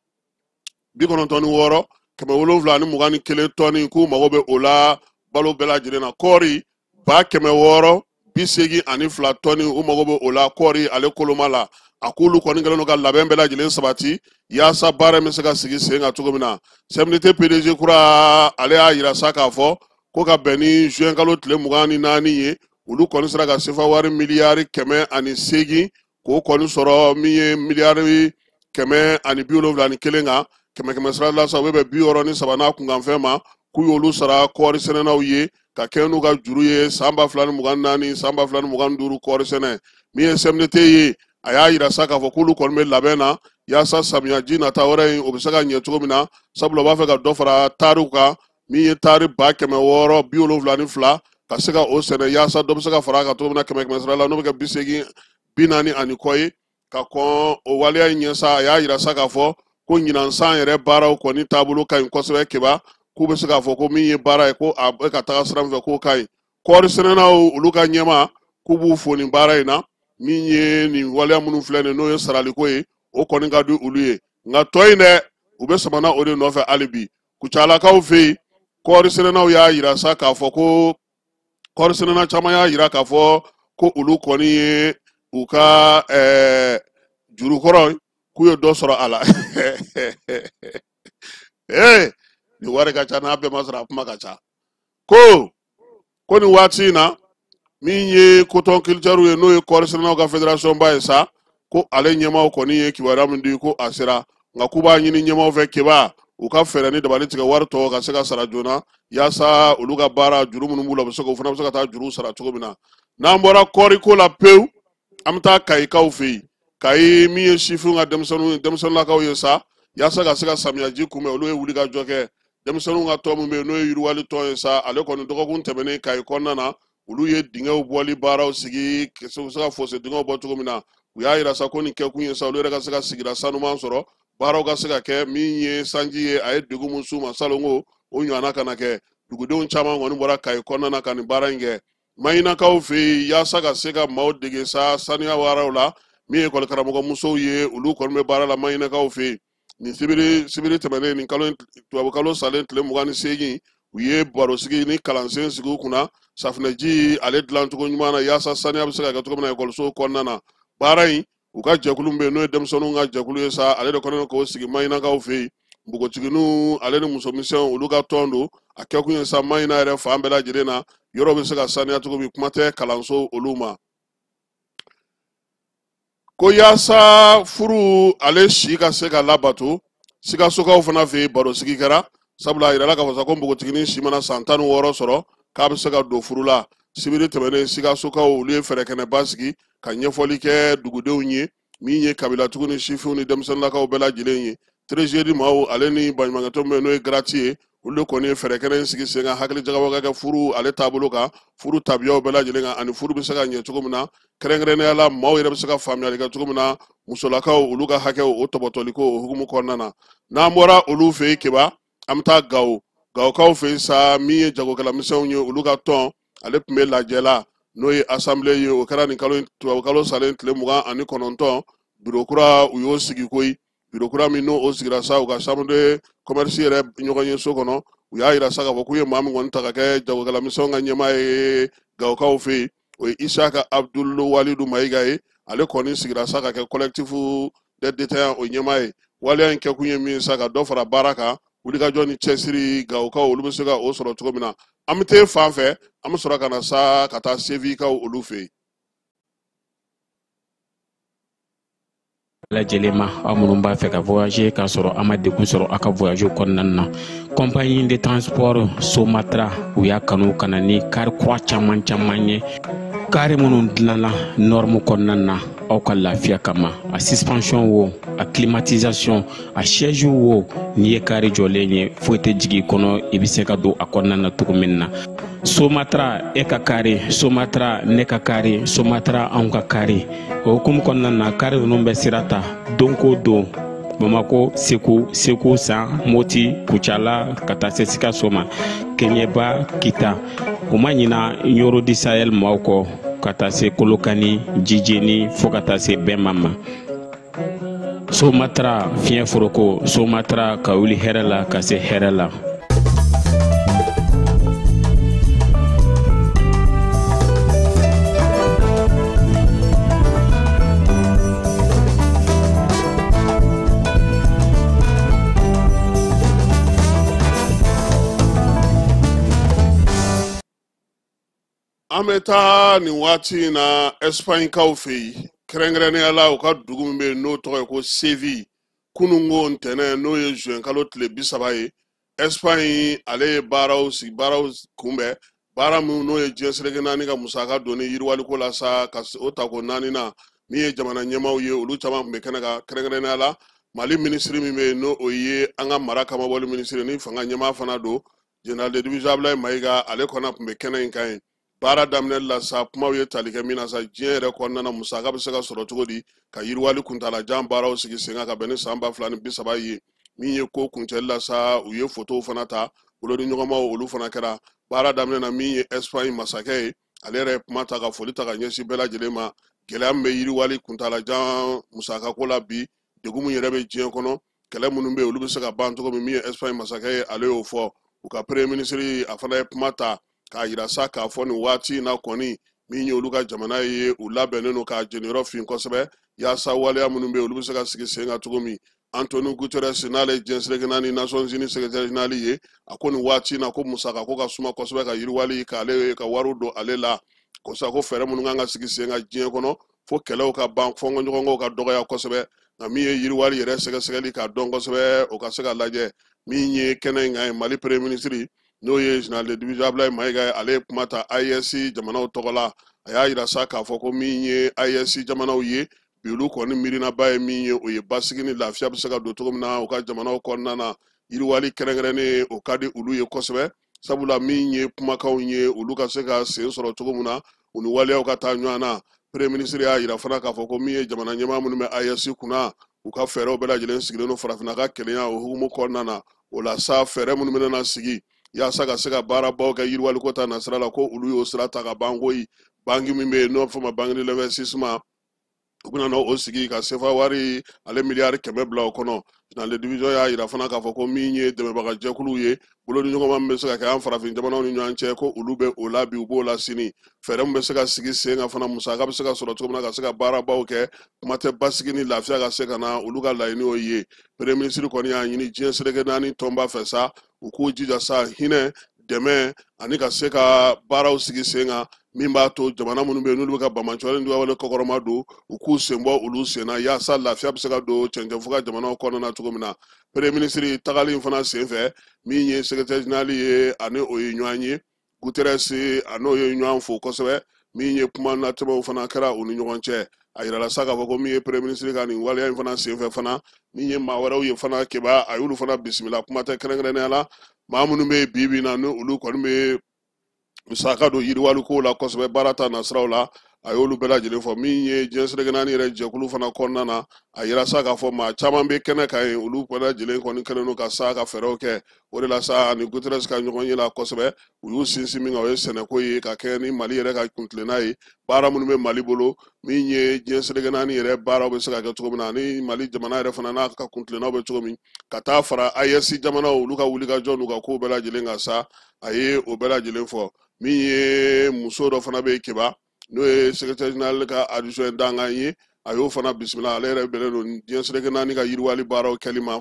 96, 721 tɔni, k'u mago bɛ o la balo bɛɛ lajɛlen na. Kɔɔri 682 tɔni, u mago bɛ o la kɔɔri ale koloma la. A k'olu kɔni kɛlen don ka labɛn bɛɛ lajɛlen sabati yaasa baara bɛ se ka sigi sen kan cogo min na. CMDT PDG kura, ale y'a yira sa k'a fɔ ko ka bɛn ni juin kalo tile 24 ye, olu kɔni sera ka sefa wari miliyari 108 k'o kɔni sɔrɔ, min ye miliyari 171 kan, kɛmɛ kɛmɛ sara la sa, o bɛ bɛn 63 n'a kunkanfɛn ma, k'u y'olu sara kɔɔri sɛnɛnaw ye ka kɛ n'u ka juru ye san 2024, san 2025 kɔɔri sɛnɛ. Min ye CMDT ye, a y'a yira sa k'a fɔ k'olu kɔni bɛ labɛn na yaasa samiyaji nata wɛrɛ in, o bɛ se ka ɲɛ cogo min na, sabula u b'a fɛ ka dɔ fara taariw kan, min ye taari 672 ka se ka o sɛnɛ, yaasa dɔ bɛ se ka fara a kan cogo min na kɛmɛ kɛmɛ sara la, n'o bɛ kɛ 80, 40 ani kɔ ye. Ka kɔn o waleya in ɲɛ sa, a y'a yira sa k'a fɔ ko ɲinan san yɛrɛ baaraw kɔni taabolo ka ɲi kosɛbɛ keba, k'u bɛ se k'a fɔ ko min ye baara ye, ko a bɛ ka taga sira min fɛ, k'o ka ɲi. Kɔɔri sɛnɛnaw olu ka ɲɛma, k'u b'u fo nin baara in na. Min ye nin waleya minnu filɛ nin, n'o ye saraliko ye, o kɔni ka di olu ye, nka tɔ in dɛ, u bɛ samana o de nɔfɛ hali bi. Kucalakaw fɛ yen, kɔɔri sɛnɛnaw y'a yira sa k'a fɔ ko kɔɔri sɛnɛna caman y'a yira k'a fɔ ko olu kɔni ye u ka jurukɔrɔ, k'u ye dɔ sɔrɔ a la. Ee, nin wari ka ca, n'a bɛɛ ma sɔrɔ, a kuma ka ca. Ko nin waati in na, min ye coton culture ye, n'o ye kɔɔri sɛnɛnaw ka fédération ba ye sa, ko ale ɲɛmaaw kɔni ye kibaruya min di, ko a sera, nka k'u b'a ɲini ɲɛmaaw fɛ keba, u ka fɛɛrɛ ni dabali tigɛ, wari tɔ ka se ka sara joona, yaasa olu ka baara juru minnu b'u la, u bɛ se k'o fana bɛ se ka taa juru sara cogo min na. N'an bɔra kɔɔriko la pewu, an bɛ taa Kayikaw fɛ yen. Kayi, min ye sifinw ka denmisɛnninlakaw ye sa, yaasa ka se ka samiyaji kunbɛn, olu ye wulikajɔ kɛ. Denmisɛnninw ka tɔn min bɛ yen, n'o ye yiriwali tɔn ye sa, ale kɔni dɔgɔkun tɛmɛnen Kayi kɔnɔna na, olu ye dingɛw bɔli baaraw sigi, u bɛ se ka fosse dingɛw bɔ cogo min na. U y'a yira sa ko nin kɛkun ye sa, olu yɛrɛ ka se ka sigida sanuman sɔrɔ, baaraw ka se ka kɛ. Min ye sanji ye, a ye degun min s'u ma salongo, o ɲɔgɔnna kana kɛ. Dugudenw caman kɔni bɔra Kayi kɔnɔna na ka nin baara in kɛ. Mahinakaw fɛ yen, yaasa ka se ka maaw dege sa saniya baaraw la, min ye ekɔli karamɔgɔ musow ye, olu kɔni bɛ baara la Mahinakaw fɛ yen. Nin sibiri tɛmɛnen, nin kalo tubabu kalo salen tile 28, u ye barosigi ni kalansen sigi u kunna safunɛji ale dilancogo ɲuman na, yaasa saniya bɛ se ka kɛ cogo min na ekɔliso kɔnɔna na. Baara in, u ka jɛkulu min bɛ yen, n'o ye denmisɛnninw ka jɛkulu ye sa, ale de kɔni k'o sigi Mahinakaw fɛ yen. Npogotigininw ale ni musomisɛnw, olu ka tɔn don. A kɛkun ye sa, Mahina yɛrɛ fan bɛɛ lajɛlen na, yɔrɔ bɛ se ka saniya cogo min, kuma tɛ kalanso olu ma. Ko yaasa furu ale si ka se ka labato, Sikasokaw fana fɛ yen barosigi kɛra, sabula a yirala k'a fɔ sa ko npogotiginin si mana san 16 sɔrɔ, k'a bɛ se ka don furu la. Sibiri tɛmɛnen, Sikasokaw olu ye fɛɛrɛkɛnɛba sigi ka ɲɛfɔli kɛ dugudenw ye, min ye kabilatigiw ni sifinw ni denmisɛnninlakaw bɛɛ lajɛlen ye. Trésorier maaw ale ni baɲumankɛtɔn min bɛ yen, n'o ye grati ye, olu de kɔni ye fɛɛrɛkɛnɛ in sigi sen kan, hakili jagabɔ ka kɛ furu ale taabolo kan, furu tabiyaw bɛɛ lajɛlen kan, ani furu bɛ se ka ɲɛ cogo min na, kɛrɛnkɛrɛnnenya la maaw yɛrɛ bɛ se ka faamuyali kɛ cogo min na musolakaw olu ka hakɛw o tɔbɔtɔliko o hukumu kɔnɔna na. N'an bɔra olu fɛ yen keba, an bɛ taa Gawo. Gawokaw fɛ yen sa, min ye jagokɛla misɛnw ye, olu ka tɔn ale tun bɛ lajɛ la, n'o ye assemblée ye, o kɛra nin kalo tubabu kalo salen tile 29. Biro kura u y'o sigi koyi. Biro kura min n'o o sigira sa, u ka chambre de commerce yɛrɛ ɲɔgɔn ye so kɔnɔ, u y'a yira sa k'a fɔ k'u ye maa min kɔni ta ka kɛ jagokɛla misɛnw ka ɲɛmaa ye Gawokaw fɛ yen, o ye Isaka Abdul Walidu Mayiga ye. Ale kɔni sigira sa ka kɛ collectif des détaillants o ɲɛmaa ye. Waleya in kɛkun ye min ye sa, ka dɔ fara baara kan, wulikajɔ ni cɛsiri, Gawokaw olu bɛ se ka o sɔrɔ cogo min na. An bɛ t'e fan fɛ, an bɛ sɔrɔ ka na sa ka taa Sevikaw olu fɛ yen. Lajɛlen ma, aw minnu b'a fɛ ka voyager k'a sɔrɔ a ma degun sɔrɔ aw ka voyage kɔnɔna na, compagnie de transport Somatra u y'a kanu ka na ni car kura caman caman ye, car minnu dilanna norme kɔnɔna na aw ka lafiya kama. A suspension wo, a climatisation, a siège wo, n'i ye car jɔlen ye foyi tɛ jigin i kɔnɔ, i bɛ se ka don a kɔnɔna na cogo min na. Somatra e ka kari, Somatra ne ka kari, Somatra anw ka kari. O hukumu kɔnɔna na, kari ninnu bɛ sira ta don ko don Bamako, Segu, Segu San, Moti, Kucala, ka taa se Sikaso ma, Keɲeba, Kita. U ma ɲina Ɲoro di Sahel maaw kɔ, ka taa se Kolokani, Jijeni, fo ka taa se Bɛnma ma. Somatra fiɲɛ foroko, Somatra ka wuli hɛrɛ la ka se hɛrɛ la. An bɛ taa nin waati in na Espagnekaw fɛ yen, kɛrɛnkɛrɛnnenya la u ka dugu min bɛ yen n'o tɔgɔ ye ko Séville. Kununko ntɛnɛn, n'o ye juin kalo tile 30 ye, Espagne ale ye baaraw sigi, baaraw kunbɛn, baara min n'o ye diɲɛ seleke naani ka musaka donni yiriwaliko la sa, ka o ta ko naani na. Min ye jamana ɲɛmaaw ye, olu caman tun bɛ kɛnɛ kan, kɛrɛnkɛrɛnnenya la Mali minisiri min bɛ yen n'o o ye an ka mara kamabɔli minisiri ni fanga ɲɛmaa fana don, général de division Abdoulaye Mayiga, ale kɔni tun bɛ kɛnɛ in kan yen. Baara daminɛli la sa, kumaw ye tali kɛ min na sa, diɲɛ yɛrɛ kɔnɔna na musaka bɛ se ka sɔrɔ cogo di ka yiriwali kuntalajan baaraw sigi sen kan ka bɛn ni san 2030 ye. Min ye ko kuncɛli la sa, u ye fotow fana ta, bolodiɲɔgɔnmaw olu fana kɛra. Baara daminɛ na, min ye Espagne masakɛ ye, ale yɛrɛ ye kuma ta ka foli ta ka ɲɛsin bɛɛ lajɛlen ma. Gɛlɛya min bɛ yiriwali kuntalajan musakako la bi, degun min yɛrɛ bɛ diɲɛ kɔnɔ, kɛlɛ minnu bɛ yen, olu bɛ se ka ban cogo min. Min ye Espagne masakɛ ye, ale y'o fɔ. U ka premier ministre, a fana ye kuma ta k'a yira sa k'a fɔ nin waati in na kɔni, min ye olu ka jamana ye, u labɛnnen don k'a jeniyɔrɔ fin kosɛbɛ, yaasa waleya minnu bɛ yen, olu bɛ se ka sigi sen kan cogo min. Antonio Guterres, n'ale ye diɲɛ seleke naani Nations Unies secrétaire général ye, a ko nin waati in na ko musaka ko ka suma kosɛbɛ ka yiriwali k'ale ka wariw don ale la ko sa, ko fɛɛrɛ minnu kan ka sigi sen kan diɲɛ kɔnɔ fo kɛlɛw ka ban, fɔnkɔɲɔgɔnkɔw ka dɔgɔya kosɛbɛ, nka min ye yiriwali yɛrɛ sɛgɛsɛgɛli k'a dɔn kosɛbɛ, o ka se ka lajɛ. Min ye kɛnɛ in kan ye, Mali premier ministre, n'o ye général de division Abdoulaye Mayiga ye, ale ye kuma ta AES jamanaw tɔgɔ la. A y'a yira sa k'a fɔ ko min ye AES jamanaw ye bi, olu kɔni miirinaba ye min ye, o ye basigi ni lafiya bɛ se ka don cogo min na u ka jamanaw kɔnɔna na. Yiriwali kɛrɛnkɛrɛnnen, o ka di olu ye kosɛbɛ, sabula min ye kumakanw ye, olu ka se ka sen sɔrɔ cogo min na, u ni waleyaw ka taa ɲɔgɔn na. Premier ministre y'a yira fana k'a fɔ ko min ye jamana ɲɛmaa minnu bɛ AES kunna, u ka fɛɛrɛw bɛɛ lajɛlen sigilen don farafinna ka kelenya o hukumu kɔnɔna na. O la sa, fɛɛrɛ minnu bɛna na sigi yaasa ka se ka baarabaw kɛ yiriwaliko ta nasira la, ko olu y'o sira ta ka ban koyi. Banki min bɛ yen n'o fɔ ma banque de l'investissement, u bɛna o sigi ka sefa wari ale miliyari 100 bila o kɔnɔ. Général de division y'a yira fana k'a fɔ ko min ye dɛmɛbaga jɛkuluw ye, bolodiɲɔgɔnma min bɛ se ka kɛ an farafin jamanaw ni ɲɔgɔn cɛ, ko olu bɛ o la bi, u b'o la sini. Fɛɛrɛ min bɛ se ka sigi sen kan fana, musaka bɛ se ka sɔrɔ cogo min na ka se ka baarabaw kɛ, kuma tɛ basigi ni lafiya ka se ka na, olu ka laɲini y'o ye. Premier ministre kɔni y'a ɲini diɲɛ seleke naani tɔnba fɛ sa, u k'u jija sa, hinɛ, dɛmɛ ani ka se ka baaraw sigi sen kan min b'a to jamana minnu bɛ yen n'olu bɛ ka banbaanciwale ni wale kɔkɔrɔma don, u k'u sen bɔ olu sen na, yaasa lafiya bɛ se ka don cɛncɛnfuga jamanaw kɔnɔna na cogo min na. Premier ministre tagali in fana sen fɛ, min ye secrétaire général ye, ani o ye ɲɔgɔn ye, Guterres, a n'o ye ɲɔgɔn fo kosɛbɛ. Min ye kuma natɛmɛw fana kɛra u ni ɲɔgɔn cɛ. A yirala sa k'a fɔ ko min ye premier ministre ka nin waleya in fana senfɛ fana, min ye maa wɛrɛw ye fana keba, a y'olu fana bisimila, kuma tɛ kɛrɛnkɛrɛnnenya la maa minnu bɛ yen bi bi in na, ni olu kɔni bɛ musaka don yiriwali kow la kosɛbɛ baara ta nasiraw la, a y'olu bɛɛ lajɛlen fɔ. Min ye diɲɛ seleke naani yɛrɛ jɛkulu fana kɔnɔna na, a yira sa k'a fɔ maa caman bɛ kɛnɛ kan yen, olu bɛɛ lajɛlen kɔni kɛlen don ka sa ka fɛɛrɛw kɛ. O de la sa, ani Guterres ka ɲɔgɔn ye la kosɛbɛ, u y'u sinsin min kan, o ye sɛnɛko ye, ka kɛ ni Mali yɛrɛ ka kuntilenna ye, baara minnu bɛ Mali bolo, min ye diɲɛ seleke naani yɛrɛ baaraw bɛ se ka kɛ cogo min na, ani Mali jamana yɛrɛ fana n'a ka kuntilennaw bɛ cogo min, ka taa fara AES jamanaw olu ka wulikajɔ n'u ka kow bɛɛ lajɛlen kan sa, a ye o bɛɛ lajɛlen fɔ. Min ye muso dɔ fana bɛ yen keba, n'o ye secrétaire général ka adjoint dankan ye, A y'o fana bisimila. Ale yɛrɛ bɛnnen don diɲɛ seleke naani ka yiriwali baaraw kɛli ma.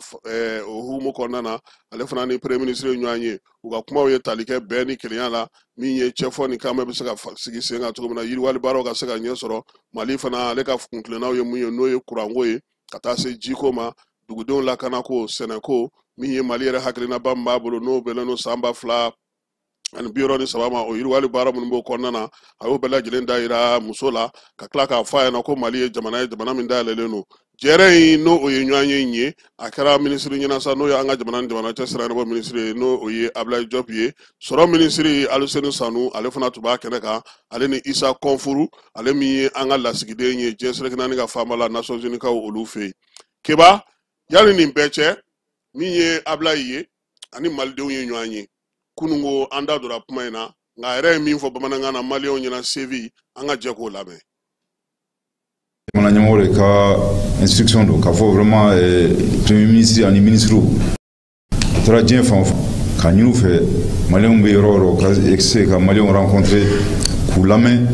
O hukumu kɔnɔna na, ale fana ni premier ministre ye ɲɔgɔn ye. U ka kumaw ye tali kɛ bɛn ni kelenya la, min ye cɛfɔ ni kanbɛ bɛ se ka sigi sen kan cogo min na, yiriwali baaraw ka se ka ɲɛ sɔrɔ. Mali fana, ale ka kuntilennaw ye mun ye, n'o ye kuranko ye, ka taa se jiko ma, dugudenw lakanako, sɛnɛko, min ye Mali yɛrɛ hakilinaba min b'a bolo, n'o bɛnnen don san 2063 ma, o yiriwali baara minnu b'o kɔnɔna na, a y'o bɛɛ lajɛlen da yira muso la, ka tila k'a fɔ a ɲɛna ko Mali ye jamana ye, jamana min dayɛlɛlen don. Jɛrɛ in, n'o o ye ɲɔgɔn ye in ye, a kɛra minisiri ɲɛna sa, n'o ye an ka jamana ni jamana cɛ sira ɲɛnabɔ minisiri ye, n'o o ye Ablaye Diop ye. Sɔrɔ minisiri Aluseni Sanu, ale fana tun b'a kɛnɛ kan, ale ni Isa Kɔnfuru, ale min ye an ka lasigiden ye diɲɛ seleke naani ka faama la, Nations Unies kaw olu fɛ yen. Keba, yanni nin bɛɛ cɛ, min ye Ablaye ye ani malidenw ye ɲɔgɔn ye kununko, an da donna kuma in na, nka a yɛrɛ ye min fɔ bamanankan na maliyɛnw ɲɛna Sevi, an ka jɛ k'o lamɛn. Jamana ɲɛmɔgɔ de ka instruction don k'a fɔ vraiment premier ministre ani ministre u taara diɲɛ fan o fan k'a ɲini u fɛ, maliyɛnw bɛ yɔrɔ o yɔrɔ, ka se ka maliyɛnw rencontrer, k'u lamɛn,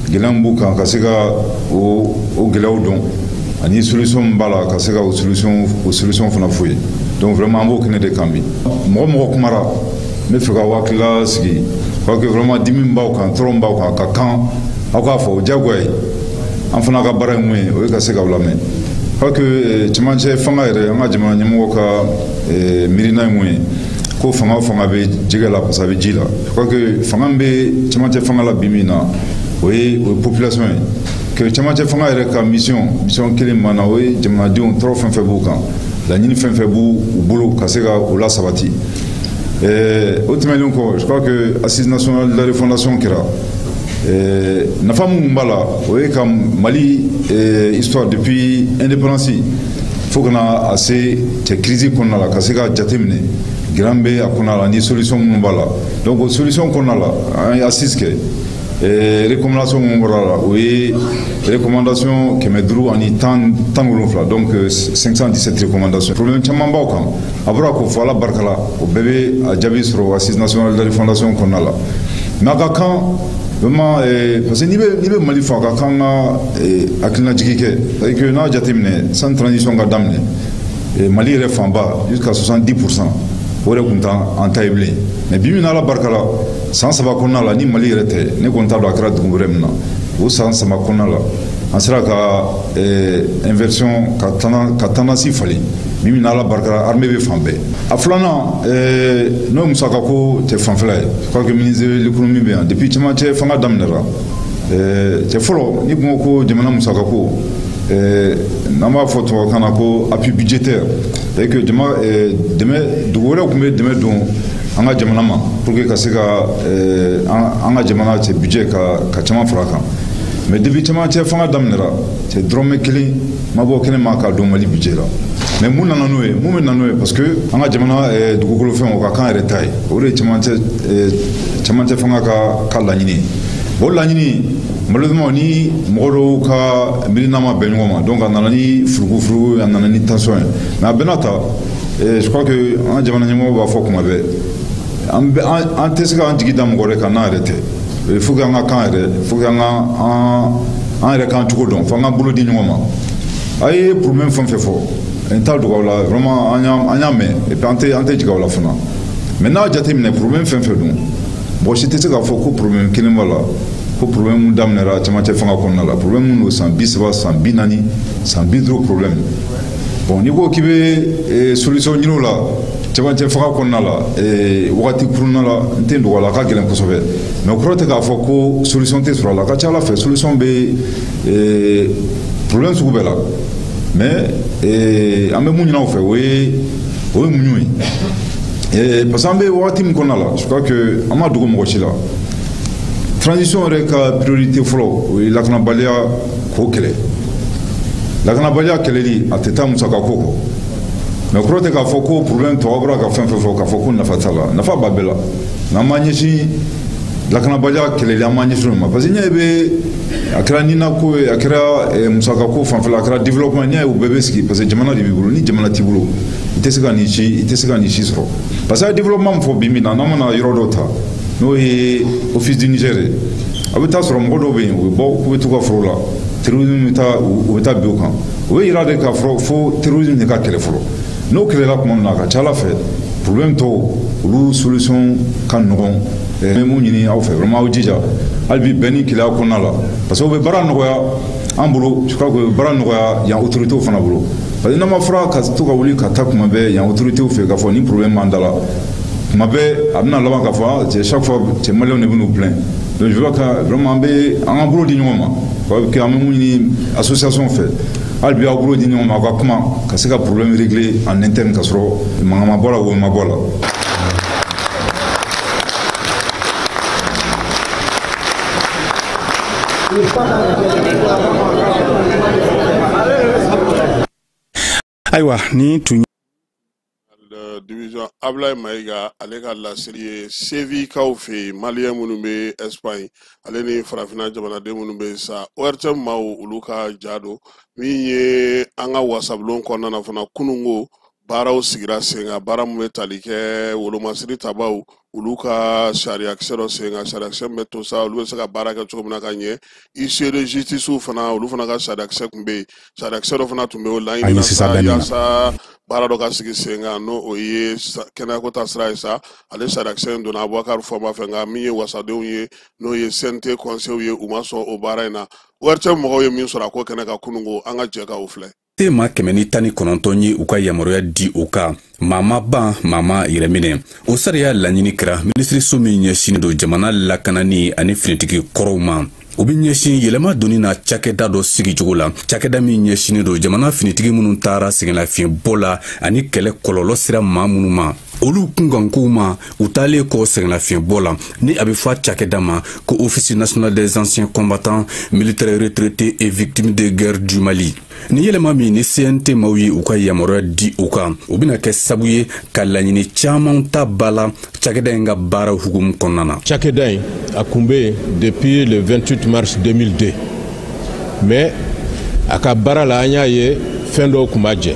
gɛlɛya min b'u kan, ka se ka o gɛlɛyaw dɔn, ani solution min b'a la, ka se ka o solution fana f'u ye. Donc vraiment, an b'o kɛnɛ de kan bi. Mɔgɔ mɔgɔ kumara, n bɛ fɛ ka hakilila sigi parce que vraiment dimi min b'aw kan, tɔɔrɔ min b'aw kan, ka kan aw k'a fɔ, o diyagoya ye. An fana ka baara ye mun ye, o ye ka se k'aw lamɛn, parce que cɛmancɛ fanga yɛrɛ, an ka jamana ɲɛmɔgɔ ka miirina ye mun ye, ko fanga o fanga bɛ jɛgɛ la, parce que a bɛ ji la. Je crois que fanga min bɛ cɛmancɛ fanga la bi min na, o ye population ye, que cɛmancɛ fanga yɛrɛ ka mission kelen min na, o ye jamanadenw tɔɔrɔ fɛn fɛn b'u kan, laɲini fɛn fɛn b'u bolo, ka se ka o lasabati. O tɛmɛnen kɔ, je crois que assise nationale de la refondation kɛra, nafa mun b'a la, o ye ka Mali histoire depuis indépendance fo ka na a se cɛ crise kɔnɔna la, ka se ka jate minɛ gɛlɛya min bɛ a kɔnɔna la ni solution minnu b'a la. Donc o solution kɔnɔna la, an ye assise kɛ, recommandation minnu bɔra la, o ye recommandation 517, donc 517 recommandations. Problème caman b'aw kan, a bɔra k'o fɔ, Ala barika la, o bɛɛ bɛ a jaabi sɔrɔ assise nationale de la refondation kɔnɔna la. Mais a ka kan vraiment, parce que n'i bɛ Mali fɔ, a ka kan ka hakilinajigi kɛ, c'est que n'a jateminɛ, sans transition ka daminɛ, Mali yɛrɛ fanba, jusqu'à 70 %, o yɛrɛ tun t'an ta ye bilen. Mais bi min na, Ala barika la, san 3 kɔnɔna la, ni Mali yɛrɛ tɛ, ne kɔni t'a dɔn a kɛra dugu wɛrɛ min na, o san 3 kɔnɔna la, an sera ka inversion ka tendance falen. Bi min na, Ala barika la, armée bɛ fan bɛɛ. A filanan, n'o ye musakako cɛ fanfɛla ye, je crois que ministre de l'économie bɛ yan. Depuis cɛmancɛ fanga daminɛra, cɛ fɔlɔ, ni kun ko ko jamana musakako, n'an b'a fɔ tubabukan na ko appui budgétaire, c'est que jama dɛmɛ, dugu wɛrɛw tun bɛ dɛmɛ don an ka jamana ma pour que ka se ka an ka jamana cɛ budget ka caman fara a kan. Mais depuis cɛmancɛ fanga daminɛra, cɛ dɔrɔmɛ kelen ma bɔ kɛnɛ ma k'a don Mali budget la. Mais mun nana n'o ye? Mun bɛ na n'o ye? Parce que an ka jamana dugukolo fɛnw, o ka kan yɛrɛ ta ye, o de ye cɛmancɛ fanga ka laɲini ye. O laɲini, malheureusement, ni mɔgɔ dɔw ka miirina ma bɛn ɲɔgɔn ma, donc a nana ni furugu-furugu, a nana ni tension ye. Mais a bɛɛ n'a ta, je crois que an ka jamana ɲɛmɔgɔw b'a fɔ kuma bɛɛ, an tɛ se k'an jigi da mɔgɔ wɛrɛ kan n'an yɛrɛ tɛ. Il faut que an ka kan yɛrɛ, il faut que an ka an yɛrɛ k'an cogo dɔn, fo an k'an bolo di ɲɔgɔn ma. A ye problème fɛn fɛn fɔ, n t'a dogo aw la, vraiment an y'a mɛn, et puis an tɛ jigin aw la fana. Mais n'a jateminɛ, problème fɛn fɛn don, mɔgɔ si tɛ se k'a fɔ ko problème kelen b'a la, ko problème mun daminɛra cɛmancɛ fanga kɔnɔna la. Problème mun don, san 30, san 40, san 50 problème. Bon, n'i ko k'i bɛ solution ɲini o la cɛmancɛ fanga kɔnɔna la wagati kurunna la, n tɛ dogo a la, a ka gɛlɛn kosɛbɛ. Mais o kɔrɔ tɛ k'a fɔ ko solution tɛ sɔrɔ a la. A ka ca Ala fɛ, solution bɛ problème sugu bɛɛ la. Mais an bɛ mun ɲini aw fɛ, o ye muɲu ye, parce que an bɛ wagati min kɔnɔna la, je crois que an ma dogo mɔgɔ si la, transition yɛrɛ ka priorité fɔlɔ, o ye lakanabaliya k'o kɛlɛ. Lakanabaliya kɛlɛli, a tɛ taa musaka ko kɔ. Mais kɔrɔ tɛ k'a fɔ ko problème tɔ, aw bɔra ka fɛn fɛn fɔ, k'a fɔ ko nafa t'a la. Nafa b'a bɛɛ la, mais an b'an ɲɛsin lakanabaliya kɛlɛli, an b'an ɲɛsin o ma, parce que ɲɛ bɛ a kɛra nina ko ye, a kɛra musaka ko fanfɛla, a kɛra développement, n'i y'a ye u bɛɛ bɛ sigi, parce que jamana de b'i bolo. Ni jamana t'i bolo, i tɛ se ka nin si sɔrɔ. Parce que a ye développement min fɔ bi min na, n'an mana yɔrɔ dɔw ta, n'o ye Office du Niger ye, a bɛ taa sɔrɔ mɔgɔ dɔw bɛ yen, u bɛ bɔ k'u bɛ t'u ka foro la. Terrorisme bɛ taa u bɛ taa bin o kan. O bɛ yira de k'a fɔ fo terrorisme de ka kɛlɛ fɔlɔ. N'o kɛlɛla tuma min na, a ka ca Ala fɛ, problème tɔw olu solution ka nɔgɔn. N bɛ mun ɲini aw fɛ, vraiment aw jija hali bi bɛn ni kelenya kɔnɔna la, parce que o bɛ baara nɔgɔya an bolo. Je crois que o bɛ baara nɔgɔya yan autorités fana bolo, parce que n'a ma fɔra ka to ka wuli ka taa kuma bɛɛ yan autorités fɛ k'a fɔ ni problème b'an da la kuma bɛɛ, a bɛna laban k'a fɔ cɛ chaque fois cɛ maliyɛnw de bɛ n'u plaint. Donc je vois que vraiment an bɛ an k'an bolo di ɲɔgɔn ma. An bɛ mun ɲini association fɛ, hali bi aw bolo di ɲɔgɔn ma, aw ka kuma ka se ka problème régler en interne ka sɔrɔ mankan ma bɔ a la, wo ma bɔ a la. Ayiwa, ni tun Division Ablaye Mayiga, ale ka laseli ye Sevikaw fɛ yen, maliyɛn minnu bɛ Espagne ale ni farafinna jamanaden minnu bɛ sa, ORTM maaw olu ka ja don. Min ye an ka wasabulon kɔnɔna na fana, kununko baaraw sigira sen kan, baara min bɛ tali kɛ wolomasiri tabaw olu ka sariyakisɛ dɔ sen kan, sariyakisɛ min bɛ to sa olu bɛ se ka baara kɛ cogo min na ka ɲɛ. Huissier de justice fana, olu fana ka sariyakisɛ tun bɛ yen, sariyakisɛ dɔ fana tun bɛ o laɲini sa yaasa baara dɔ ka sigi sen kan, n'o o ye kɛnɛyako ta sira ye sa. Ale sariyakisɛ in donna Abubakar Fɔnba fɛ, nka min ye wasadenw ye, n'o ye CNT conseil ye, u ma sɔn o baara in na. ORTM mɔgɔw ye min sɔrɔ a ko kɛnɛ kan kununko, an ka jɛ ka o filɛ. Te maa 119 ye u ka yamaruya di o kan, maa ma ban, maa ma yɛrɛ minɛ. O sariya laɲini kɛra minisiriso min ɲɛsinnen don jamana lakanani ani finitigi kɔrɔw ma. O bɛ ɲɛsin yɛlɛma donni na cakɛda dɔ sigicogo la, cakɛda min ɲɛsinnen don jamana finitigi minnu taara sɛgɛnlafiɲɛbɔ la ani kɛlɛ kɔlɔlɔ sera maa minnu ma, olu kunkankow ma u taalen kɔ sɛgɛnlafiɲɛbɔ la, ni a bɛ fɔ a cakɛda ma ko Office national des anciens combattants militaires retraités et victimes de guerre du Mali. Ni yɛlɛma min ni CNT maaw ye u ka yamaruya di o kan, o bɛna kɛ sabu ye ka laɲini caman ta ba la cakɛda in ka baara hukumu kɔnɔna na. Cakɛda in a kun bɛ yen depuis le 28 mars 2002, mais a ka baara la an y'a ye fɛn dɔw tun b'a jɛ.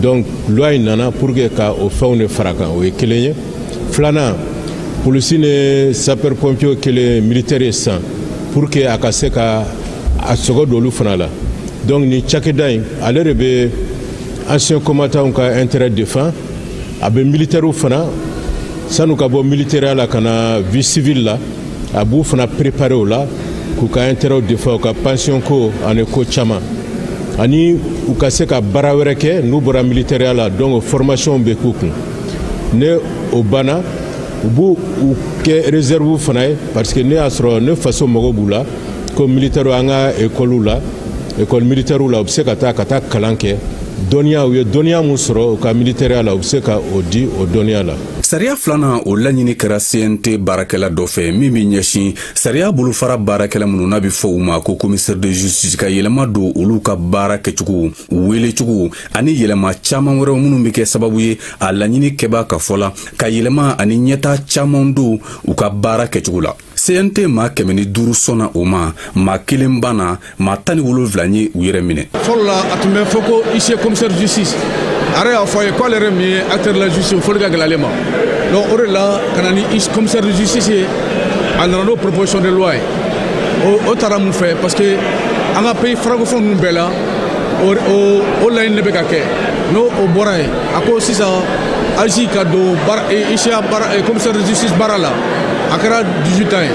Donc loi in nana pour que ka o fɛnw de fara kan, o ye kelen ye. Filanan, polisi ni sapeur pompier kelen militaire ye sisan pour que a ka se ka a sɔgɔ don olu fana la. Donc ni cakɛda in ale de bɛ anciens combattants ka intérêt défend, a bɛ militaires fana sanu ka bɔ militaire la ka na vie civile la, a b'u fana préparer o la k'u ka intérêt défend, u ka pension ko ani ko caman, ani u ka se ka baara wɛrɛ kɛ n'u bɔra militaire la. Donc formation bɛ k'u kun, ne o banna u b'u u kɛ réserve fana ye, parce que ne y'a sɔrɔ ne faso mago b'u la ko militaire an ka école la, école militaire la, u bɛ se ka taa kalan kɛ, dɔnniya u ye dɔnniya mun sɔrɔ u ka militaire la, u bɛ se ka o di o dɔnniya la. Sariya filanan o laɲini kɛra CNT baarakɛla dɔ fɛ min bɛ ɲɛsin sariya bolofara baarakɛla minnu n'a bɛ fɔ u ma ko commissaire de justice, ka yɛlɛma don olu ka baara kɛcogo, welecogo ani yɛlɛma caman wɛrɛw minnu bɛ kɛ sababu ye a laɲini kɛbaa ka fɔ la ka yɛlɛma ani ɲɛtaa caman don u ka baara kɛcogo la. CNT maa 105 sɔnna o ma, maa 1 banna, maa 17 ye u yɛrɛ minɛ. Fɔlɔ la a tun bɛ fɔ ko huissier commissaire de justice, a yɛrɛ y'a fɔ a ye k'ale yɛrɛ min ye acteur de la justice, o fɔli ka gɛlɛn ale ma. Donc o de la ka na ni commissaire de justice ye, a nana n'o proposition de loi ye. O taara mun fɛ, parce que an ka pays francophone ninnu bɛɛ la o laɲini de bɛ ka kɛ. N'o o bɔra yen, a ko sisan AJ ka don baara huissier baara commissaire de justice baara la, a kɛra 18 ans ye,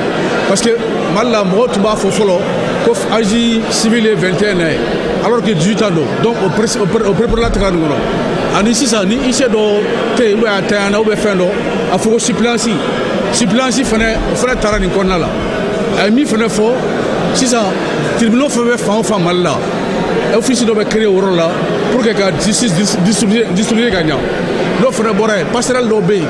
parce que Mali la mɔgɔw tun b'a fɔ fɔlɔ ko AJ civil ye 21 ans ye, alors que 18 ans don. Donc o préparela tigɛra nin kɔnɔ. Ani sisan ni huissier dɔ tɛ yen, ou bien a tanyana, ou bien fɛn dɔ, a fɔ ko suppléance fɛnɛ, o fɛnɛ taara nin kɔnɔna la. A ye min fɛnɛ fɔ sisan, tribunal fɛn bɛ fan o fan Mali la, office dɔ bɛ créer o yɔrɔ la pour que ka justice distribuer ka ɲa. N'o fɛnɛ bɔra yen, passerelle dɔw bɛ yen,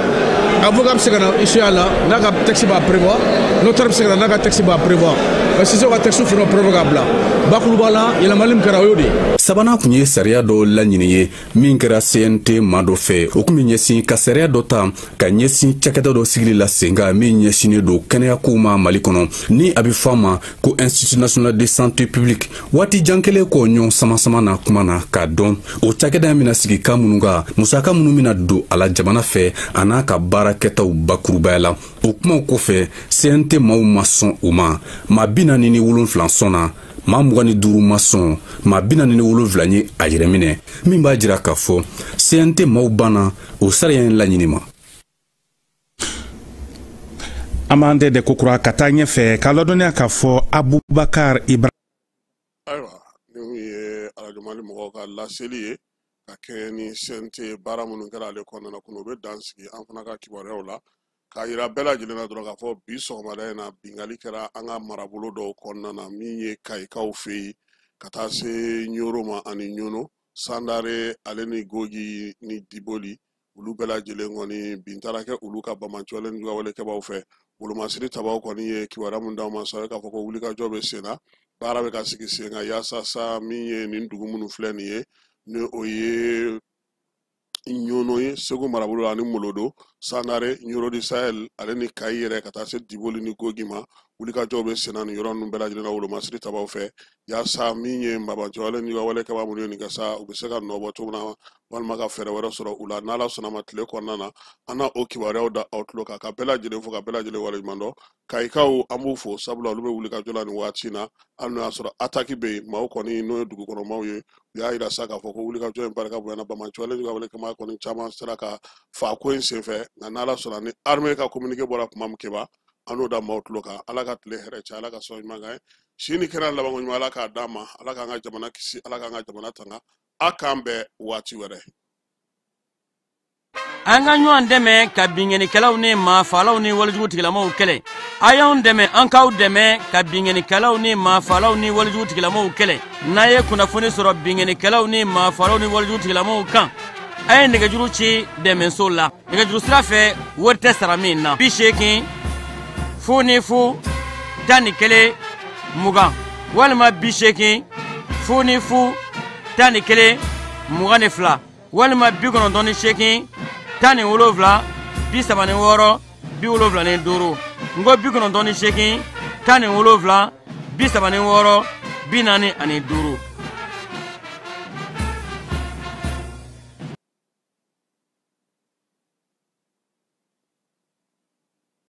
avocat bɛ se ka na huissier la n'a ka texte b'a prévoir, notaire bɛ se ka na n'a ka texte b'a prévoir, mais sisan ka texte fana prévoir ka bila bakuruba la. Yɛlɛmali min kɛra o y'o de ye. Sabanan tun ye sariya dɔ laɲini ye min kɛra CNT maa dɔ fɛ, o tun bɛ ɲɛsin ka sariya dɔ ta ka ɲɛsin cakɛda dɔ sigili la sen kan min ɲɛsinnen don kɛnɛyakow ma Mali kɔnɔ, ni a bɛ fɔ a ma ko Institut national de santé publique. Waati jan kelen kɔ ɲɔgɔn sama-sama na kuma na k'a dɔn o cakɛda in bɛna sigi kan minnu kan, musaka minnu bɛna don a la jamana fɛ a n'a ka baara kɛtaw bakurubaya la. O kumaw kɔfɛ, CNT maaw ma sɔn o ma, maa 47 sɔnna, Maa 25 ma sɔn, maa 47 ye a yɛrɛ minɛ, min b'a jira k'a fɔ CNT maaw banna o sariya in laɲini ma. An b'an dɛdɛ kokura ka taa ɲɛfɛ k'a ladɔnniya k'a fɔ Abubakar Ibrahim. Ayiwa, ni ye arajo Mali mɔgɔw ka laseli ye ka kɛɲɛ ni CNT baara minnu kɛra ale kɔnɔna na kunun, o bɛ dan sigi an fana ka kibaruyaw la k'a yira bɛɛ lajɛlen na dɔrɔn k'a fɔ bi sɔgɔmada in na, binkanni kɛra an ka marabolo dɔw kɔnɔna na, min ye Kayikaw fɛ yen ka taa se Ɲoro ma ani Ɲono, Sandare ale ni Gogi ni Diboli, olu bɛɛ lajɛlen kɔni bin taara kɛ olu ka bamancɔlen ni wale kɛbaaw fɛ. Wolomasiri tabaw kɔni ye kibaruya mun d'aw ma sa, k'a fɔ ko wulikajɔ bɛ sen na, baara bɛ ka sigi sen kan yaasa sa min ye nin dugu minnu filɛ nin ye, ni o ye Ɲono ye Segu marabolo la, ani Molodo, Sandare, Ɲoro du Sahel ale ni Kayi yɛrɛ, ka taa se Diboli ni Gogi ma. Wulikajɔw bɛ sen na nin yɔrɔ ninnu bɛɛ lajɛlen na wolomasiri tabaw fɛ, yaasa min ye mabancɛwale ni wale kɛbaa minnu ye nin kɛ sa, u bɛ se ka nɔ bɔ cogo min na, walima ka fɛɛrɛ wɛrɛ sɔrɔ u la. N'Ala sɔnna ma, tile kɔnɔna na, an na o kibaruyaw da aw tulo kan, ka bɛɛ lajɛlen fo, ka bɛɛ lajɛlen waleɲuman dɔn. Kayikaw, an b'u fo, sabula olu bɛ wulikajɔ la nin waati in na, hali n'o y'a sɔrɔ attaque bɛ yen. Maaw kɔni, n'o ye dugukɔnɔmaw ye, u y'a yira sa k'a fɔ ko wulikajɔ in barika bonyana, bamancɛwale ni wale kɛbaa kɔni caman sera ka fa ko in senfɛ. Nka n'Ala sɔnna, ni armée ka communiqué bɔra kuma min kɛba, an n'o da maaw tulo kan. Ala ka tile hɛrɛ cɛ, Ala ka sɔn ɲuman kan ye, si ni kɛnɛya labanko ɲuman, Ala k'a d'an ma. Ala k'an ka jamana kisi, Ala k'an ka jamana tanga. A k'an bɛn waati wɛrɛ. An ka ɲɔgɔn dɛmɛ ka binkannikɛlaw ni maafalaw ni walejugu tigilamaw kɛlɛ. A y'anw dɛmɛ, an k'aw dɛmɛ ka binkannikɛlaw ni maafalaw ni walejugu tigilamaw kɛlɛ. N'a ye kunnafoni sɔrɔ binkannikɛlaw ni maafalaw ni walejugu tigilamaw kan, a ye nɛgɛjuru ci dɛmɛso la nɛgɛjuru sira fɛ, wari tɛ sara min na: 80 00 11 20, walima 80 00 11 22, walima 98 17 36 75. N ko 98 17 36 45.